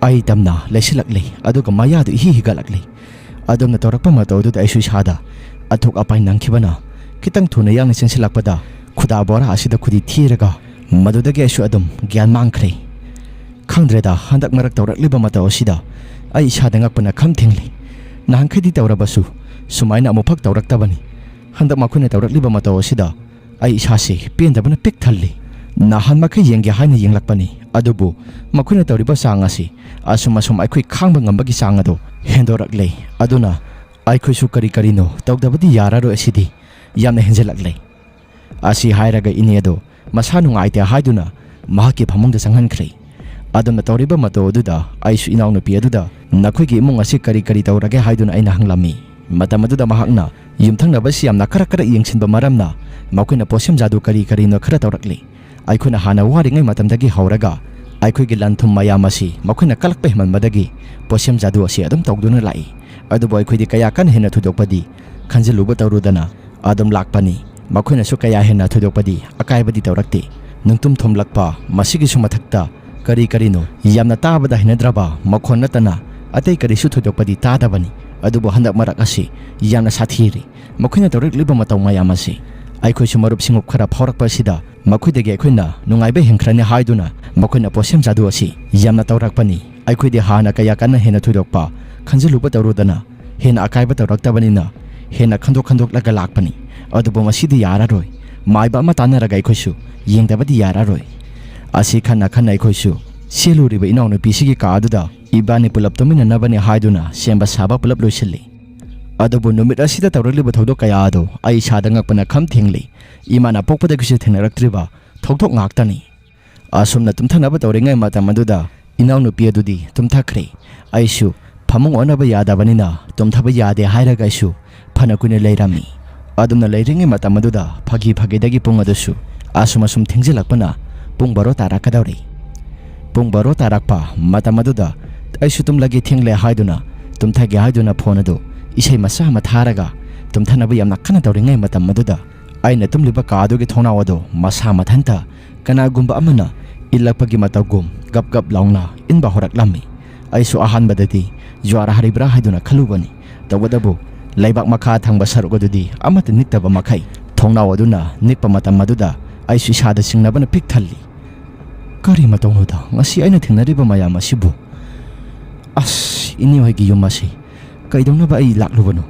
ꯑꯩ ꯇꯝꯅ ꯂꯩꯁꯤꯜꯂꯛꯂꯤ, ꯑꯗꯨꯒ ꯃꯌꯥꯗꯨ ꯏꯍꯤ ꯍꯤꯒꯠꯂꯛꯂꯤ꯫ ꯑꯗꯨꯝꯅ ꯇꯧꯔꯛꯄ ꯃꯇꯧ ꯑꯗꯨꯗ ꯑꯩꯁꯨ ꯏꯁꯥꯗ ꯑꯊꯨꯛ ꯑꯄꯥꯏ ꯅꯪꯈꯤꯕꯅ ꯈꯤꯇꯪ ꯊꯨꯅ ꯌꯥꯡꯅ ꯆꯦꯟꯁꯤꯜꯂꯛꯄꯗ ꯈꯨꯗꯥ ꯕꯣꯔꯥ ꯑꯁꯤꯗ ꯈꯨꯗꯤ ꯊꯤꯔꯒ ꯃꯗꯨꯗꯒꯤ ꯑꯩꯁꯨ ꯑꯗꯨꯝ ꯒ꯭ꯌꯥꯟ ꯃꯥꯡꯈ꯭ꯔꯦ꯫ ꯈꯪꯗ꯭ꯔꯦꯗ, ꯍꯟꯗꯛ ꯃꯔꯛ ꯇꯧꯔꯛꯂꯤꯕ ꯃꯇꯧ ꯑꯁꯤꯗ ꯑꯩ ꯏꯁꯥꯗ ꯉꯛꯄꯅ ꯈꯝ ꯊꯦꯡꯂꯤ꯫ ꯅꯍꯥꯟꯈꯩꯗꯤ ꯇꯧꯔꯕꯁꯨ ꯁꯨꯃꯥꯏꯅ ꯑꯃꯨꯛꯐꯛ ꯇꯧꯔꯛꯇꯕꯅꯤ꯫ ꯍꯟꯗꯛ ꯃꯈꯣꯏꯅ ꯇꯧꯔꯛꯂꯤꯕ ꯃꯇꯧ ꯑꯁꯤꯗ ꯑꯩ ꯏꯁꯥꯁꯤ ꯄꯦꯟꯗꯕꯅ ꯄꯤꯛ ꯊꯜꯂꯤ꯫ ꯅꯍꯥꯟ ꯃꯈꯩ ꯌꯦꯡꯒꯦ ꯍꯥꯏꯅ ꯌꯦꯡꯂꯛꯄꯅꯤ, ꯑꯗꯨꯕꯨ ꯃꯈꯣꯏꯅ ꯇꯧꯔꯤꯕ ꯆꯥꯡ ꯑꯁꯤ ꯑꯁꯨꯝ ꯑꯁꯨꯝ ꯑꯩꯈꯣꯏ ꯈꯥꯡꯕ ꯉꯝꯕꯒꯤ ꯆꯥꯡ ꯑꯗꯨ ꯍꯦꯟꯗꯣꯔꯛꯂꯦ꯫ ꯑꯗꯨꯅ ꯑꯩꯈꯣꯏꯁꯨ ꯀꯔꯤ ꯀꯔꯤꯅꯣ ꯇꯧꯗꯕꯗꯤ ꯌꯥꯔꯔꯣꯏ, ꯑꯁꯤꯗꯤ ꯌꯥꯝꯅ ꯍꯦꯟꯖꯤꯜꯂꯛꯂꯦ꯫ ꯑꯁꯤ ꯍꯥꯏꯔꯒ ꯏꯅꯦ ꯑꯗꯨ ꯃꯁꯥ ꯅꯨꯡꯉꯥꯏꯇꯦ ꯍꯥꯏꯗꯨꯅ ꯃꯍꯥꯛꯀꯤ ꯐꯃꯨꯡꯗ ꯆꯪꯍꯟꯈ꯭ꯔꯦ꯫ ꯑꯗꯨꯝꯅ ꯇꯧꯔꯤꯕ ꯃꯇꯧ ꯑꯗꯨꯗ ꯑꯩꯁꯨ ꯏꯅꯥꯎꯅꯨꯄꯤ ꯑꯗꯨꯗ, "ꯅꯈꯣꯏꯒꯤ ꯏꯃꯨꯡ ꯑꯁꯤ ꯀꯔꯤ ꯀꯔꯤ ꯇꯧꯔꯒꯦ?" ꯍꯥꯏꯗꯨꯅ ꯑꯩꯅ ꯍꯪꯂꯝꯃꯤ꯫ ꯃꯇꯝ ꯑꯗꯨꯗ ꯃꯍꯥꯛꯅ ꯌꯨꯝꯊꯪꯅꯕꯁꯤ ꯌꯥꯝꯅ ꯀꯔꯛ ꯀꯔꯛ ꯌꯦꯡꯁꯤꯟꯕ ꯃꯔꯝꯅ ꯃꯈꯣꯏꯅ ꯄꯣꯠꯁꯦꯝ ꯖꯥꯗꯨ ꯀꯔꯤ ꯀꯔꯤꯅꯣ ꯈꯔ ꯇꯧꯔꯛꯂꯤ꯫ ꯑꯩꯈꯣꯏꯅ ꯍꯥꯟꯅ ꯋꯥꯔꯤꯉꯩ ꯃꯇꯝꯗꯒꯤ ꯍꯧꯔꯒ ꯑꯩꯈꯣꯏꯒꯤ ꯂꯟ ꯊꯨꯝ ꯃꯌꯥꯝ ꯑꯁꯤ ꯃꯈꯣꯏꯅ ꯀꯜꯂꯛꯄ ꯍꯦꯟꯃꯟꯕꯗꯒꯤ ꯄꯣꯠꯁꯦꯝ ꯖꯥꯗꯨ ꯑꯁꯤ ꯑꯗꯨꯝ ꯇꯧꯗꯨꯅ ꯂꯥꯛꯏ꯫ ꯑꯗꯨꯕꯨ ꯑꯩꯈꯣꯏꯗꯤ ꯀꯌꯥ ꯀꯟꯅ ꯍꯦꯟꯅ ꯊꯣꯏꯗꯣꯛꯄꯗꯤ ꯈꯟꯖꯤꯜꯂꯨꯕ ꯇꯧꯔꯨꯗꯅ ꯑꯗꯨꯝ ꯂꯥꯛꯄꯅꯤ꯫ ꯃꯈꯣꯏꯅꯁꯨ ꯀꯌꯥ ꯍꯦꯟꯅ ꯊꯣꯏꯗꯣꯛꯄꯗꯤ ꯑꯀꯥꯏꯕꯗꯤ ꯇꯧꯔꯛꯇꯦ꯫ ꯅꯨꯡꯇꯨꯝ ꯊꯣꯝꯂꯛꯄ, ꯃꯁꯤꯒꯤꯁꯨ ꯃꯊꯛꯇ ꯀꯔꯤ ꯀꯔꯤꯅꯣ ꯌꯥꯝꯅ ꯇꯥꯕꯗ ꯍꯩꯅꯗ꯭ꯔꯕ ꯃꯈꯣꯟ ꯅꯠꯇꯅ ꯑꯇꯩ ꯀꯔꯤꯁꯨ ꯊꯣꯏꯗꯣꯛꯄꯗꯤ ꯇꯥꯗꯕꯅꯤ꯫ ꯑꯗꯨꯕꯨ ꯍꯟꯗꯛ ꯃꯔꯛ ꯑꯁꯤ ꯌꯥꯝꯅ ꯁꯥꯊꯤꯔꯤ꯫ ꯃꯈꯣꯏꯅ ꯇꯧꯔꯛꯂꯤꯕ ꯃꯇꯧ ꯃꯌꯥꯝ ꯑꯁꯤ ꯑꯩꯈꯣꯏꯁꯨ ꯃꯔꯨꯞ ꯁꯤꯡꯂꯨꯞ ꯈꯔ ꯐꯥꯎꯔꯛꯄ ꯑꯁꯤꯗ ꯃꯈꯣꯏꯗꯒꯤ ꯑꯩꯈꯣꯏꯅ ꯅꯨꯡꯉꯥꯏꯕ ꯍꯦꯟꯈ꯭ꯔꯅꯤ ꯍꯥꯏꯗꯨꯅ ꯃꯈꯣꯏꯅ ꯄꯣꯠꯁꯦꯝ ꯖꯥꯗꯨ ꯑꯁꯤ ꯌꯥꯝꯅ ꯇꯧꯔꯛꯄꯅꯤ꯫ ꯑꯩꯈꯣꯏꯗꯤ ꯍꯥꯟꯅ ꯀꯌꯥ ꯀꯟꯅ ꯍꯦꯟꯅ ꯊꯣꯏꯗꯣꯛꯄ ꯈꯟꯖꯤꯜꯂꯨꯕ ꯇꯧꯔꯨꯗꯅ ꯍꯦꯟꯅ ꯑꯀꯥꯏꯕ ꯇꯧꯔꯛꯇꯕꯅꯤꯅ ꯍꯦꯟꯅ ꯈꯟꯗꯣꯛ ꯈꯟꯗꯣꯛꯂꯒ ꯂꯥꯛꯄꯅꯤ꯫ ꯑꯗꯨꯕꯨ ꯉꯁꯤꯗꯤ ꯌꯥꯔꯔꯣꯏ꯫ ꯃꯥꯏꯕ ꯑꯃ ꯇꯥꯟꯅꯔꯒ ꯑꯩꯈꯣꯏꯁꯨ ꯌꯦꯡꯗꯕꯗꯤ ꯌꯥꯔꯔꯣꯏ꯫ ꯑꯁꯤ ꯈꯟꯅ ꯈꯟꯅ ꯑꯩꯈꯣꯏꯁꯨ ꯆꯦꯜꯂꯨꯔꯤꯕ ꯏꯅꯥꯎꯅꯨꯄꯤꯁꯤꯒꯤ ꯀꯥ ꯑꯗꯨꯗ ꯏꯕꯥꯅꯤ ꯄꯨꯂꯞ ꯇꯨꯝꯃꯤꯟꯅꯅꯕꯅꯤ ꯍꯥꯏꯗꯨꯅ ꯁꯦꯝꯕ ꯁꯥꯕ ꯄꯨꯂꯞ ꯂꯣꯏꯁꯤꯜꯂꯤ꯫ ꯑꯗꯨꯕꯨ ꯅꯨꯃꯤꯠ ꯑꯁꯤꯗ ꯇꯧꯔꯛꯂꯤꯕ ꯊꯧꯗꯣꯛ ꯀꯌꯥ ꯑꯗꯨ ꯑꯩ ꯏꯁꯥꯗ ꯉꯛꯄꯅ ꯈꯝ ꯊꯦꯡꯂꯤ꯫ ꯏꯃꯥꯅ ꯄꯣꯛꯄꯗꯒꯤꯁꯨ ꯊꯦꯡꯅꯔꯛꯇ꯭ꯔꯤꯕ ꯊꯧꯗꯣꯛ ꯉꯥꯛꯇꯅꯤ꯫ ꯑꯁꯨꯝꯅ ꯇꯨꯝꯊꯅꯕ ꯇꯧꯔꯤꯉꯩ ꯃꯇꯝ ꯑꯗꯨꯗ ꯏꯅꯥꯎꯅꯨꯄꯤ ꯑꯗꯨꯗꯤ ꯇꯨꯝꯊꯈ꯭ꯔꯦ꯫ ꯑꯩꯁꯨ ꯐꯃꯨꯡ ꯑꯣꯟꯅꯕ ꯌꯥꯗꯕꯅꯤꯅ ꯇꯨꯝꯊꯕ ꯌꯥꯗꯦ ꯍꯥꯏꯔꯒ ꯑꯩꯁꯨ ꯐꯅ ꯀꯨꯏꯅ ꯂꯩꯔꯝꯃꯤ꯫ ꯑꯗꯨꯝꯅ ꯂꯩꯔꯤꯉꯩ ꯃꯇꯝ ꯑꯗꯨꯗ ꯐꯥꯒꯤ ꯐꯥꯒꯤꯗꯒꯤ ꯄꯨꯡ ꯑꯗꯨꯁꯨ ꯑꯁꯨꯝ ꯑꯁꯨꯝ ꯊꯦꯡꯖꯤꯜꯂꯛꯄꯅ ꯄꯨꯡ ꯕꯥꯔꯣ ꯇꯥꯔꯛꯀꯗꯧꯔꯦ꯫ ꯄꯨꯡ ꯕꯥꯔꯣ ꯇꯥꯔꯛꯄ ꯃꯇꯝ ꯑꯗꯨꯗ ꯑꯩꯁꯨ ꯇꯨꯝꯂꯒꯦ, ꯊꯦꯡꯂꯦ ꯍꯥꯏꯗꯨꯅ ꯇꯨꯝꯊꯒꯦ ꯍꯥꯏꯗꯨꯅ ꯐꯣꯟ ꯑꯗꯨ ꯏꯁꯩ ꯃꯆꯥ ꯑꯃ ꯊꯥꯔꯒ ꯇꯨꯝꯊꯅꯕ ꯌꯥꯝꯅ ꯀꯟꯅ ꯇꯧꯔꯤꯉꯩ ꯃꯇꯝ ꯑꯗꯨꯗ ꯑꯩꯅ ꯇꯨꯝꯂꯤꯕ ꯀꯥ ꯑꯗꯨꯒꯤ ꯊꯣꯡꯅꯥꯎ ꯑꯗꯨ ꯃꯁꯥ ꯃꯊꯟꯇ ꯀꯅꯥꯒꯨꯝꯕ ꯑꯃꯅ ꯏꯜꯂꯛꯄꯒꯤ ꯃꯇꯧꯒꯨꯝ ꯒꯞ ꯒꯞ ꯂꯥꯎꯅ ꯏꯟꯕ ꯍꯧꯔꯛꯂꯝꯃꯤ꯫ ꯑꯩꯁꯨ ꯑꯍꯥꯟꯕꯗꯗꯤ ꯖ꯭ꯋꯥꯔ ꯍꯥꯔꯤꯕ꯭ꯔꯥ ꯍꯥꯏꯗꯨꯅ ꯈꯜꯂꯨꯕꯅꯤ꯫ ꯇꯧꯕꯇꯕꯨ ꯂꯩꯕꯥꯛ ꯃꯈꯥ ꯊꯪꯕ ꯁꯔꯨꯛ ꯑꯗꯨꯗꯤ ꯑꯃꯠꯇ ꯅꯤꯛꯇꯕ ꯃꯈꯩ ꯊꯣꯡꯅꯥꯎ ꯑꯗꯨꯅ ꯅꯤꯛꯄ ꯃꯇꯝ ꯑꯗꯨꯗ ꯑꯩꯁꯨ ꯏꯁꯥꯗ ꯆꯤꯡꯅꯕꯅ ꯄꯤꯛ ꯊꯜꯂꯤ꯫ ꯀꯔꯤ ꯃꯇꯧꯅꯣꯗ ꯉꯁꯤ ꯑꯩꯅ ꯊꯦꯡꯅꯔꯤꯕ ꯃꯌꯥꯝ ꯑꯁꯤꯕꯨ? ꯑꯁ, ꯏꯅꯦ ꯍꯣꯏꯒꯤ ꯌꯨꯝ ꯑꯁꯤ ꯀꯩꯗꯧꯅꯕ ꯑꯩ ꯂꯥꯛꯂꯨꯕꯅꯣ?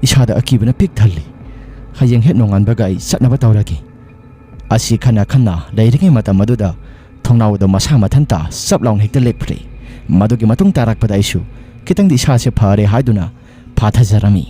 ꯏꯁꯥꯗ ꯑꯀꯤꯕꯅ ꯄꯤꯛ ꯊꯜꯂꯤ꯫ ꯍꯌꯦꯡ ꯍꯦꯛ ꯅꯣꯡꯉꯥꯟꯕꯒ ꯑꯩ ꯆꯠꯅꯕ ꯇꯧꯔꯒꯦ꯫ ꯑꯁꯤ ꯈꯟꯅ ꯈꯟꯅ ꯂꯩꯔꯤꯉꯩ ꯃꯇꯝ ꯑꯗꯨꯗ ꯊꯣꯡꯅꯥꯎ ꯑꯗꯨ ꯃꯁꯥ ꯃꯊꯟꯇ ꯆꯞ ꯂꯥꯎꯅ ꯍꯦꯛꯇ ꯂꯦꯞꯈ꯭ꯔꯦ꯫ ꯃꯗꯨꯒꯤ ꯃꯇꯨꯡ ꯇꯥꯔꯛꯄꯗ ꯑꯩꯁꯨ ꯈꯤꯇꯪꯗꯤ ꯏꯁꯥꯁꯦ ꯐꯔꯦ ꯍꯥꯏꯗꯨꯅ ꯐꯥꯊꯖꯔꯝꯃꯤ꯫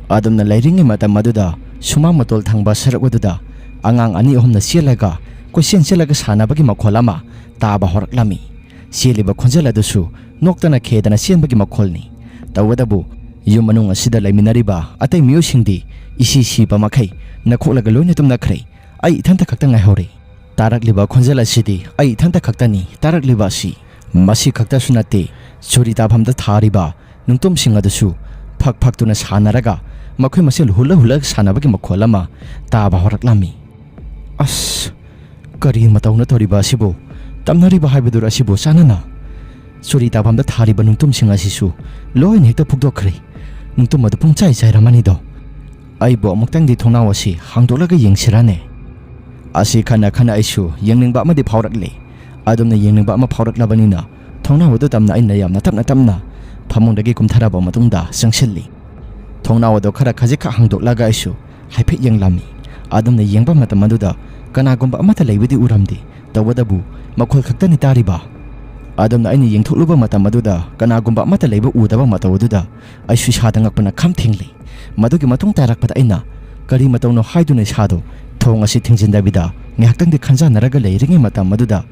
ꯑꯗꯨꯝꯅ ꯂꯩꯔꯤꯉꯩ ꯃꯇꯝ ꯑꯗꯨꯗ ꯁꯨꯃꯥꯡ ꯃꯇꯣꯜ ꯊꯪꯕ ꯁꯔꯨꯛ ꯑꯗꯨꯗ ꯑꯉꯥꯡ ꯑꯅꯤ ꯑꯍꯨꯝꯅ ꯆꯦꯜꯂꯒ ꯀꯣꯏꯆꯦꯟ ꯆꯦꯜꯂꯒ ꯁꯥꯟꯅꯕꯒꯤ ꯃꯈꯣꯜ ꯑꯃ ꯇꯥꯕ ꯍꯧꯔꯛꯂꯝꯃꯤ꯫ ꯆꯦꯜꯂꯤꯕ ꯈꯣꯟꯖꯦꯜ ꯑꯗꯨꯁꯨ ꯅꯣꯛꯇꯅ ꯈꯦꯗꯅ ꯆꯦꯟꯕꯒꯤ ꯃꯈꯣꯜꯅꯤ꯫ ꯇꯧꯕꯇꯕꯨ ꯌꯨꯝ ꯃꯅꯨꯡ ꯑꯁꯤꯗ ꯂꯩꯃꯤꯟꯅꯔꯤꯕ ꯑꯇꯩ ꯃꯤꯑꯣꯏꯁꯤꯡꯗꯤ ꯏꯁꯤ ꯁꯤꯕ ꯃꯈꯩ ꯅꯈꯣꯛꯂꯒ ꯂꯣꯏꯅ ꯇꯨꯝꯅꯈ꯭ꯔꯦ꯫ ꯑꯩ ꯏꯊꯟꯇ ꯈꯛꯇ ꯉꯥꯏꯍꯧꯔꯦ꯫ ꯇꯥꯔꯛꯂꯤꯕ ꯈꯣꯟꯖꯦꯜ ꯑꯁꯤꯗꯤ ꯑꯩ ꯏꯊꯟꯇ ꯈꯛꯇꯅꯤ ꯇꯥꯔꯛꯂꯤꯕ ꯑꯁꯤ꯫ ꯃꯁꯤ ꯈꯛꯇꯁꯨ ꯅꯠꯇꯦ, ꯆꯨꯔꯤ ꯇꯥꯐꯝꯗ ꯊꯥꯔꯤꯕ ꯅꯨꯡꯇꯨꯝꯁꯤꯡ ꯑꯗꯨꯁꯨ ꯐꯛ ꯐꯛꯇꯨꯅ ꯁꯥꯟꯅꯔꯒ ꯃꯈꯣꯏ ꯃꯁꯦꯜ ꯍꯨꯜꯂ ꯍꯨꯜꯂꯒ ꯁꯥꯟꯅꯕꯒꯤ ꯃꯈꯣꯜ ꯑꯃ ꯇꯥꯕ ꯍꯧꯔꯛꯂꯝꯃꯤ꯫ ꯑꯁ, ꯀꯔꯤ ꯃꯇꯧꯅ ꯇꯧꯔꯤꯕ ꯑꯁꯤꯕꯨ? ꯇꯝꯅꯔꯤꯕ ꯍꯥꯏꯕꯗꯨꯔ ꯑꯁꯤꯕꯨ ꯆꯥꯅꯅ? ꯆꯨꯔꯤ ꯇꯥꯐꯝꯗ ꯊꯥꯔꯤꯕ ꯅꯨꯡꯇꯨꯝꯁꯤꯡ ꯑꯁꯤꯁꯨ ꯂꯣꯏꯅ ꯍꯦꯛꯇ ꯐꯨꯛꯇꯣꯛꯈ꯭ꯔꯦ꯫ ꯅꯨꯡꯇꯨꯝ ꯑꯗꯨ ꯄꯨꯡꯆꯥꯏ ꯆꯥꯏꯔꯝꯃꯅꯤꯗꯣ꯫ ꯑꯩꯕꯨ ꯑꯃꯨꯛꯇꯪꯗꯤ ꯊꯣꯡꯅꯥꯎ ꯑꯁꯤ ꯍꯥꯡꯗꯣꯛꯂꯒ ꯌꯦꯡꯁꯤꯔꯥꯅꯦ? ꯑꯁꯤ ꯈꯟꯅ ꯈꯟꯅ ꯑꯩꯁꯨ ꯌꯦꯡꯅꯤꯡꯕ ꯑꯃꯗꯤ ꯐꯥꯎꯔꯛꯂꯦ꯫ ꯑꯗꯨꯝꯅ ꯌꯦꯡꯅꯤꯡꯕ ꯑꯃ ꯐꯥꯎꯔꯛꯂꯕꯅꯤꯅ ꯊꯣꯡꯅꯥꯎ ꯑꯗꯨ ꯇꯝꯅ ꯑꯩꯅ ꯌꯥꯝꯅ ꯇꯞꯅ ꯇꯞꯅ ꯐꯃꯨꯡꯗꯒꯤ ꯀꯨꯝꯊꯔꯕ ꯃꯇꯨꯡꯗ ꯆꯪꯁꯤꯜꯂꯤ꯫ ꯊꯣꯡꯅꯥꯎ ꯑꯗꯨ ꯈꯔ ꯈꯖꯤꯛꯈꯛ ꯍꯥꯡꯗꯣꯛꯂꯒ ꯑꯩꯁꯨ ꯍꯥꯏꯐꯦꯠ ꯌꯦꯡꯂꯝꯃꯤ꯫ ꯑꯗꯨꯝꯅ ꯌꯦꯡꯕ ꯃꯇꯝ ꯑꯗꯨꯗ ꯀꯅꯥꯒꯨꯝꯕ ꯑꯃꯠꯇ ꯂꯩꯕꯗꯤ ꯎꯔꯝꯗꯦ꯫ ꯇꯧꯕꯇꯕꯨ ꯃꯈꯣꯜ ꯈꯛꯇꯅꯤ ꯇꯥꯔꯤꯕ꯫ ꯑꯗꯨꯝꯅ ꯑꯩꯅ ꯌꯦꯡꯊꯣꯛꯂꯨꯕ ꯃꯇꯝ ꯑꯗꯨꯗ ꯀꯅꯥꯒꯨꯝꯕ ꯑꯃꯠꯇ ꯂꯩꯕ ꯎꯗꯕ ꯃꯇꯧ ꯑꯗꯨꯗ ꯑꯩꯁꯨ ꯏꯁꯥꯗ ꯉꯛꯄꯅ ꯈꯝ ꯊꯦꯡꯂꯤ꯫ ꯃꯗꯨꯒꯤ ꯃꯇꯨꯡ ꯇꯥꯔꯛꯄꯗ ꯑꯩꯅ ꯀꯔꯤ ꯃꯇꯧꯅꯣ ꯍꯥꯏꯗꯨꯅ ꯏꯁꯥꯗꯣ ꯊꯣꯡ ꯑꯁꯤ ꯊꯤꯡꯖꯤꯟꯗꯕꯤꯗ ꯉꯥꯏꯍꯥꯛꯇꯪꯗꯤ ꯈꯟꯖꯥꯟꯅꯔꯒ ꯂꯩꯔꯤꯉꯩ ꯃꯇꯝ ꯑꯗꯨꯗ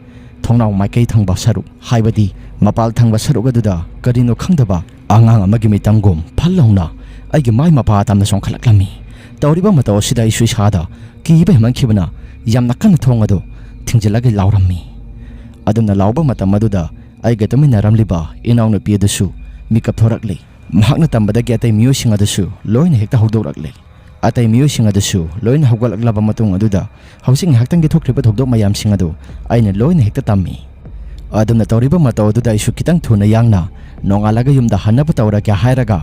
ꯊꯣꯡꯅꯥꯎ ꯃꯥꯏꯀꯩ ꯊꯪꯕ ꯁꯔꯨꯛ, ꯍꯥꯏꯕꯗꯤ ꯃꯄꯥꯜ ꯊꯪꯕ ꯁꯔꯨꯛ ꯑꯗꯨꯗ ꯀꯔꯤꯅꯣ ꯈꯪꯗꯕ ꯑꯉꯥꯡ ꯑꯃꯒꯤ ꯃꯤꯇꯪꯒꯨꯝ ꯐꯜ ꯂꯥꯎꯅ ꯑꯩꯒꯤ ꯃꯥꯏ ꯃꯄꯥ ꯇꯝꯅ ꯆꯣꯡꯈꯠꯂꯛꯂꯝꯃꯤ꯫ ꯇꯧꯔꯤꯕ ꯃꯇꯧ ꯑꯁꯤꯗ ꯑꯩꯁꯨ ꯏꯁꯥꯗ ꯀꯤꯕ ꯍꯦꯟꯃꯟꯈꯤꯕꯅ ꯌꯥꯝꯅ ꯀꯟꯅ ꯊꯣꯡ ꯑꯗꯨ ꯊꯤꯡꯖꯤꯜꯂꯒ ꯂꯥꯎꯔꯝꯃꯤ꯫ ꯑꯗꯨꯝꯅ ꯂꯥꯎꯕ ꯃꯇꯝ ꯑꯗꯨꯗ ꯑꯩꯒ ꯇꯨꯃꯤꯟꯅꯔꯝꯂꯤꯕ ꯏꯅꯥꯎꯅꯨꯄꯤ ꯑꯗꯨꯁꯨ ꯃꯤꯀꯞ ꯊꯣꯔꯛꯂꯤ꯫ ꯃꯍꯥꯛꯅ ꯇꯝꯕꯗꯒꯤ ꯑꯇꯩ ꯃꯤꯑꯣꯏꯁꯤꯡ ꯑꯗꯨꯁꯨ ꯂꯣꯏꯅ ꯍꯦꯛꯇ ꯍꯧꯗꯣꯔꯛꯂꯤ꯫ ꯑꯇꯩ ꯃꯤꯑꯣꯏꯁꯤꯡ ꯑꯗꯨꯁꯨ ꯂꯣꯏꯅ ꯍꯧꯒꯠꯂꯛꯂꯕ ꯃꯇꯨꯡ ꯑꯗꯨꯗ ꯍꯧꯖꯤꯛ ꯉꯥꯏꯍꯥꯛꯇꯪꯒꯤ ꯊꯣꯛꯈ꯭ꯔꯤꯕ ꯊꯧꯗꯣꯛ ꯃꯌꯥꯝꯁꯤꯡ ꯑꯗꯨ ꯑꯩꯅ ꯂꯣꯏꯅ ꯍꯦꯛꯇ ꯇꯝꯃꯤ꯫ ꯑꯗꯨꯝꯅ ꯇꯧꯔꯤꯕ ꯃꯇꯧ ꯑꯗꯨꯗ ꯑꯩꯁꯨ ꯈꯤꯇꯪ ꯊꯨꯅ ꯌꯥꯡꯅ ꯅꯣꯡꯉꯥꯜꯂꯒ ꯌꯨꯝꯗ ꯍꯟꯅꯕ ꯇꯧꯔꯒꯦ ꯍꯥꯏꯔꯒ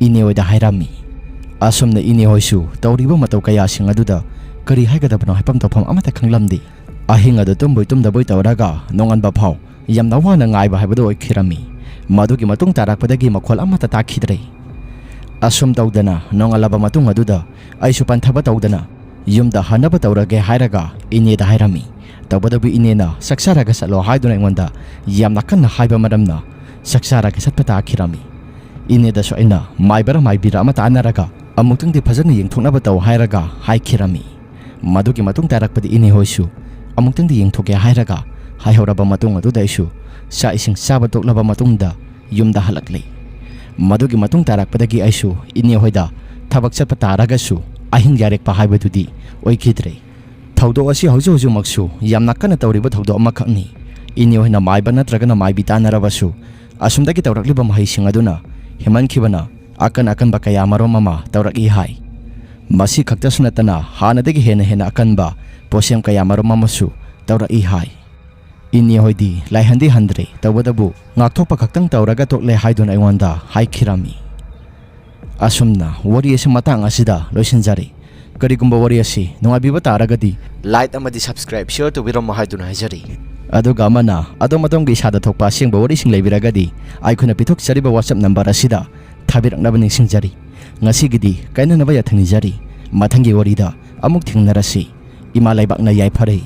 ꯏꯅꯦ ꯍꯣꯏꯗ ꯍꯥꯏꯔꯝꯃꯤ꯫ ꯑꯁꯨꯝꯅ ꯏꯅꯦ ꯍꯣꯏꯁꯨ ꯇꯧꯔꯤꯕ ꯃꯇꯧ ꯀꯌꯥꯁꯤꯡ ꯑꯗꯨꯗ ꯀꯔꯤ ꯍꯥꯏꯒꯗꯕꯅꯣ ꯍꯥꯏꯐꯝ ꯇꯧꯐꯝ ꯑꯃꯠꯇ ꯈꯪꯂꯝꯗꯦ꯫ ꯑꯍꯤꯡ ꯑꯗꯨ ꯇꯨꯝꯕꯣꯏ ꯇꯨꯝꯗꯕꯣꯏ ꯇꯧꯔꯒ ꯅꯣꯡꯉꯥꯟꯕ ꯐꯥꯎ ꯌꯥꯝꯅ ꯋꯥꯅ ꯉꯥꯏꯕ ꯍꯥꯏꯕꯗꯨ ꯑꯣꯏꯈꯤꯔꯝꯃꯤ꯫ ꯃꯗꯨꯒꯤ ꯃꯇꯨꯡ ꯇꯥꯔꯛꯄꯗꯒꯤ ꯃꯈꯣꯜ ꯑꯃꯠꯇ ꯇꯥꯈꯤꯗ꯭ꯔꯦ꯫ ꯑꯁꯨꯝ ꯇꯧꯗꯅ ꯅꯣꯡꯉꯥꯜꯂꯕ ꯃꯇꯨꯡ ꯑꯗꯨꯗ ꯑꯩꯁꯨ ꯄꯟꯊꯕ ꯇꯧꯗꯅ ꯌꯨꯝꯗ ꯍꯟꯅꯕ ꯇꯧꯔꯒꯦ ꯍꯥꯏꯔꯒ ꯏꯅꯦꯗ ꯍꯥꯏꯔꯝꯃꯤ꯫ ꯇꯧꯕꯇꯕꯨ ꯏꯅꯦꯅ ꯆꯥꯛ ꯆꯥꯔꯒ ꯆꯠꯂꯣ ꯍꯥꯏꯗꯨꯅ ꯑꯩꯉꯣꯟꯗ ꯌꯥꯝꯅ ꯀꯟꯅ ꯍꯥꯏꯕ ꯃꯔꯝꯅ ꯆꯥꯛ ꯆꯥꯔꯒ ꯆꯠꯄ ꯇꯥꯈꯤꯔꯝꯃꯤ꯫ ꯏꯅꯦꯗꯁꯨ ꯑꯩꯅ ꯃꯥꯏꯕꯔ ꯃꯥꯏꯕꯤꯔ ꯑꯃ ꯇꯥꯟꯅꯔꯒ ꯑꯃꯨꯛꯇꯪꯗꯤ ꯐꯖꯅ ꯌꯦꯡꯊꯣꯛꯅꯕ ꯇꯧ ꯍꯥꯏꯔꯒ ꯍꯥꯏꯈꯤꯔꯝꯃꯤ꯫ ꯃꯗꯨꯒꯤ ꯃꯇꯨꯡ ꯇꯥꯔꯛꯄꯗ ꯏꯅꯦ ꯍꯣꯏꯁꯨ ꯑꯃꯨꯛꯇꯪꯗꯤ ꯌꯦꯡꯊꯣꯛꯀꯦ ꯍꯥꯏꯔꯒ ꯍꯥꯏꯍꯧꯔꯕ ꯃꯇꯨꯡ ꯑꯗꯨꯗ ꯑꯩꯁꯨ ꯆꯥꯛ ꯏꯁꯤꯡ ꯆꯥꯕ ꯇꯣꯛꯂꯕ ꯃꯇꯨꯡꯗ ꯌꯨꯝꯗ ꯍꯜꯂꯛꯂꯦ꯫ ꯃꯗꯨꯒꯤ ꯃꯇꯨꯡ ꯇꯥꯔꯛꯄꯗꯒꯤ ꯑꯩꯁꯨ ꯏꯅꯦ ꯍꯣꯏꯗ ꯊꯕꯛ ꯆꯠꯄ ꯇꯥꯔꯒꯁꯨ ꯑꯍꯤꯡ ꯌꯥꯔꯦꯛꯄ ꯍꯥꯏꯕꯗꯨꯗꯤ ꯑꯣꯏꯈꯤꯗ꯭ꯔꯦ꯫ ꯊꯧꯗꯣꯛ ꯑꯁꯤ ꯍꯧꯖꯤꯛ ꯍꯧꯖꯤꯛꯃꯛꯁꯨ ꯌꯥꯝꯅ ꯀꯟꯅ ꯇꯧꯔꯤꯕ ꯊꯧꯗꯣꯛ ꯑꯃꯈꯛꯅꯤ꯫ ꯏꯅꯦ ꯍꯣꯏꯅ ꯃꯥꯏꯕ ꯅꯠꯇ꯭ꯔꯒꯅ ꯃꯥꯏꯕꯤ ꯇꯥꯟꯅꯔꯕꯁꯨ ꯑꯁꯨꯝꯗꯒꯤ ꯇꯧꯔꯛꯂꯤꯕ ꯃꯍꯩꯁꯤꯡ ꯑꯗꯨꯅ ꯍꯦꯟꯃꯟꯈꯤꯕꯅ ꯑꯀꯟ ꯑꯀꯟꯕ ꯀꯌꯥ ꯃꯔꯨꯝ ꯑꯃ ꯇꯧꯔꯛꯏ ꯍꯥꯏ꯫ ꯃꯁꯤ ꯈꯛꯇꯁꯨ ꯅꯠꯇꯅ ꯍꯥꯟꯅꯗꯒꯤ ꯍꯦꯟꯅ ꯍꯦꯟꯅ ꯑꯀꯟꯕ ꯄꯣꯠꯁꯦꯝ ꯀꯌꯥ ꯃꯔꯨꯝ ꯑꯃꯁꯨ ꯇꯧꯔꯛꯏ ꯍꯥꯏ꯫ ꯏꯅꯦ ꯍꯣꯏꯗꯤ ꯂꯥꯏꯍꯟꯗꯤ ꯍꯟꯗ꯭ꯔꯦ, ꯇꯧꯕꯇꯕꯨ ꯉꯥꯛꯊꯣꯛꯄ ꯈꯛꯇꯪ ꯇꯧꯔꯒ ꯇꯣꯛꯂꯦ ꯍꯥꯏꯗꯨꯅ ꯑꯩꯉꯣꯟꯗ ꯍꯥꯏꯈꯤꯔꯝꯃꯤ꯫ ꯑꯁꯨꯝꯅ ꯋꯥꯔꯤ ꯑꯁꯤ ꯃꯇꯥꯡ ꯑꯁꯤꯗ ꯂꯣꯏꯁꯤꯟꯖꯔꯦ꯫ ꯀꯔꯤꯒꯨꯝꯕ ꯋꯥꯔꯤ ꯑꯁꯤ ꯅꯨꯡꯉꯥꯏꯕꯤꯕ ꯇꯥꯔꯒꯗꯤ like ꯑꯃꯗꯤ subscribe, share ꯇꯧꯕꯤꯔꯝꯃꯣ ꯍꯥꯏꯗꯨꯅ ꯍꯥꯏꯖꯔꯤ꯫ ꯑꯗꯨꯒ ꯑꯃꯅ ꯑꯗꯣꯝ ꯑꯗꯣꯝꯒꯤ ꯏꯁꯥꯗ ꯊꯣꯛꯄ ꯑꯁꯦꯡꯕ ꯋꯥꯔꯤꯁꯤꯡ ꯂꯩꯕꯤꯔꯒꯗꯤ ꯑꯩꯈꯣꯏꯅ ꯄꯤꯊꯣꯛꯆꯔꯤꯕ WhatsApp number ꯑꯁꯤꯗ ꯊꯥꯕꯤꯔꯛꯅꯕ ꯅꯤꯡꯁꯤꯡꯖꯔꯤ꯫ ꯉꯁꯤꯒꯤꯗꯤ ꯀꯥꯏꯅꯅꯕ ꯌꯥꯊꯪ ꯅꯤꯖꯔꯤ꯫ ꯃꯊꯪꯒꯤ ꯋꯥꯔꯤꯗ ꯑꯃꯨꯛ ꯊꯦꯡꯅꯔꯁꯤ꯫ ꯏꯃꯥ ꯂꯩꯕꯥꯛꯅ ꯌꯥꯏꯐꯔꯦ꯫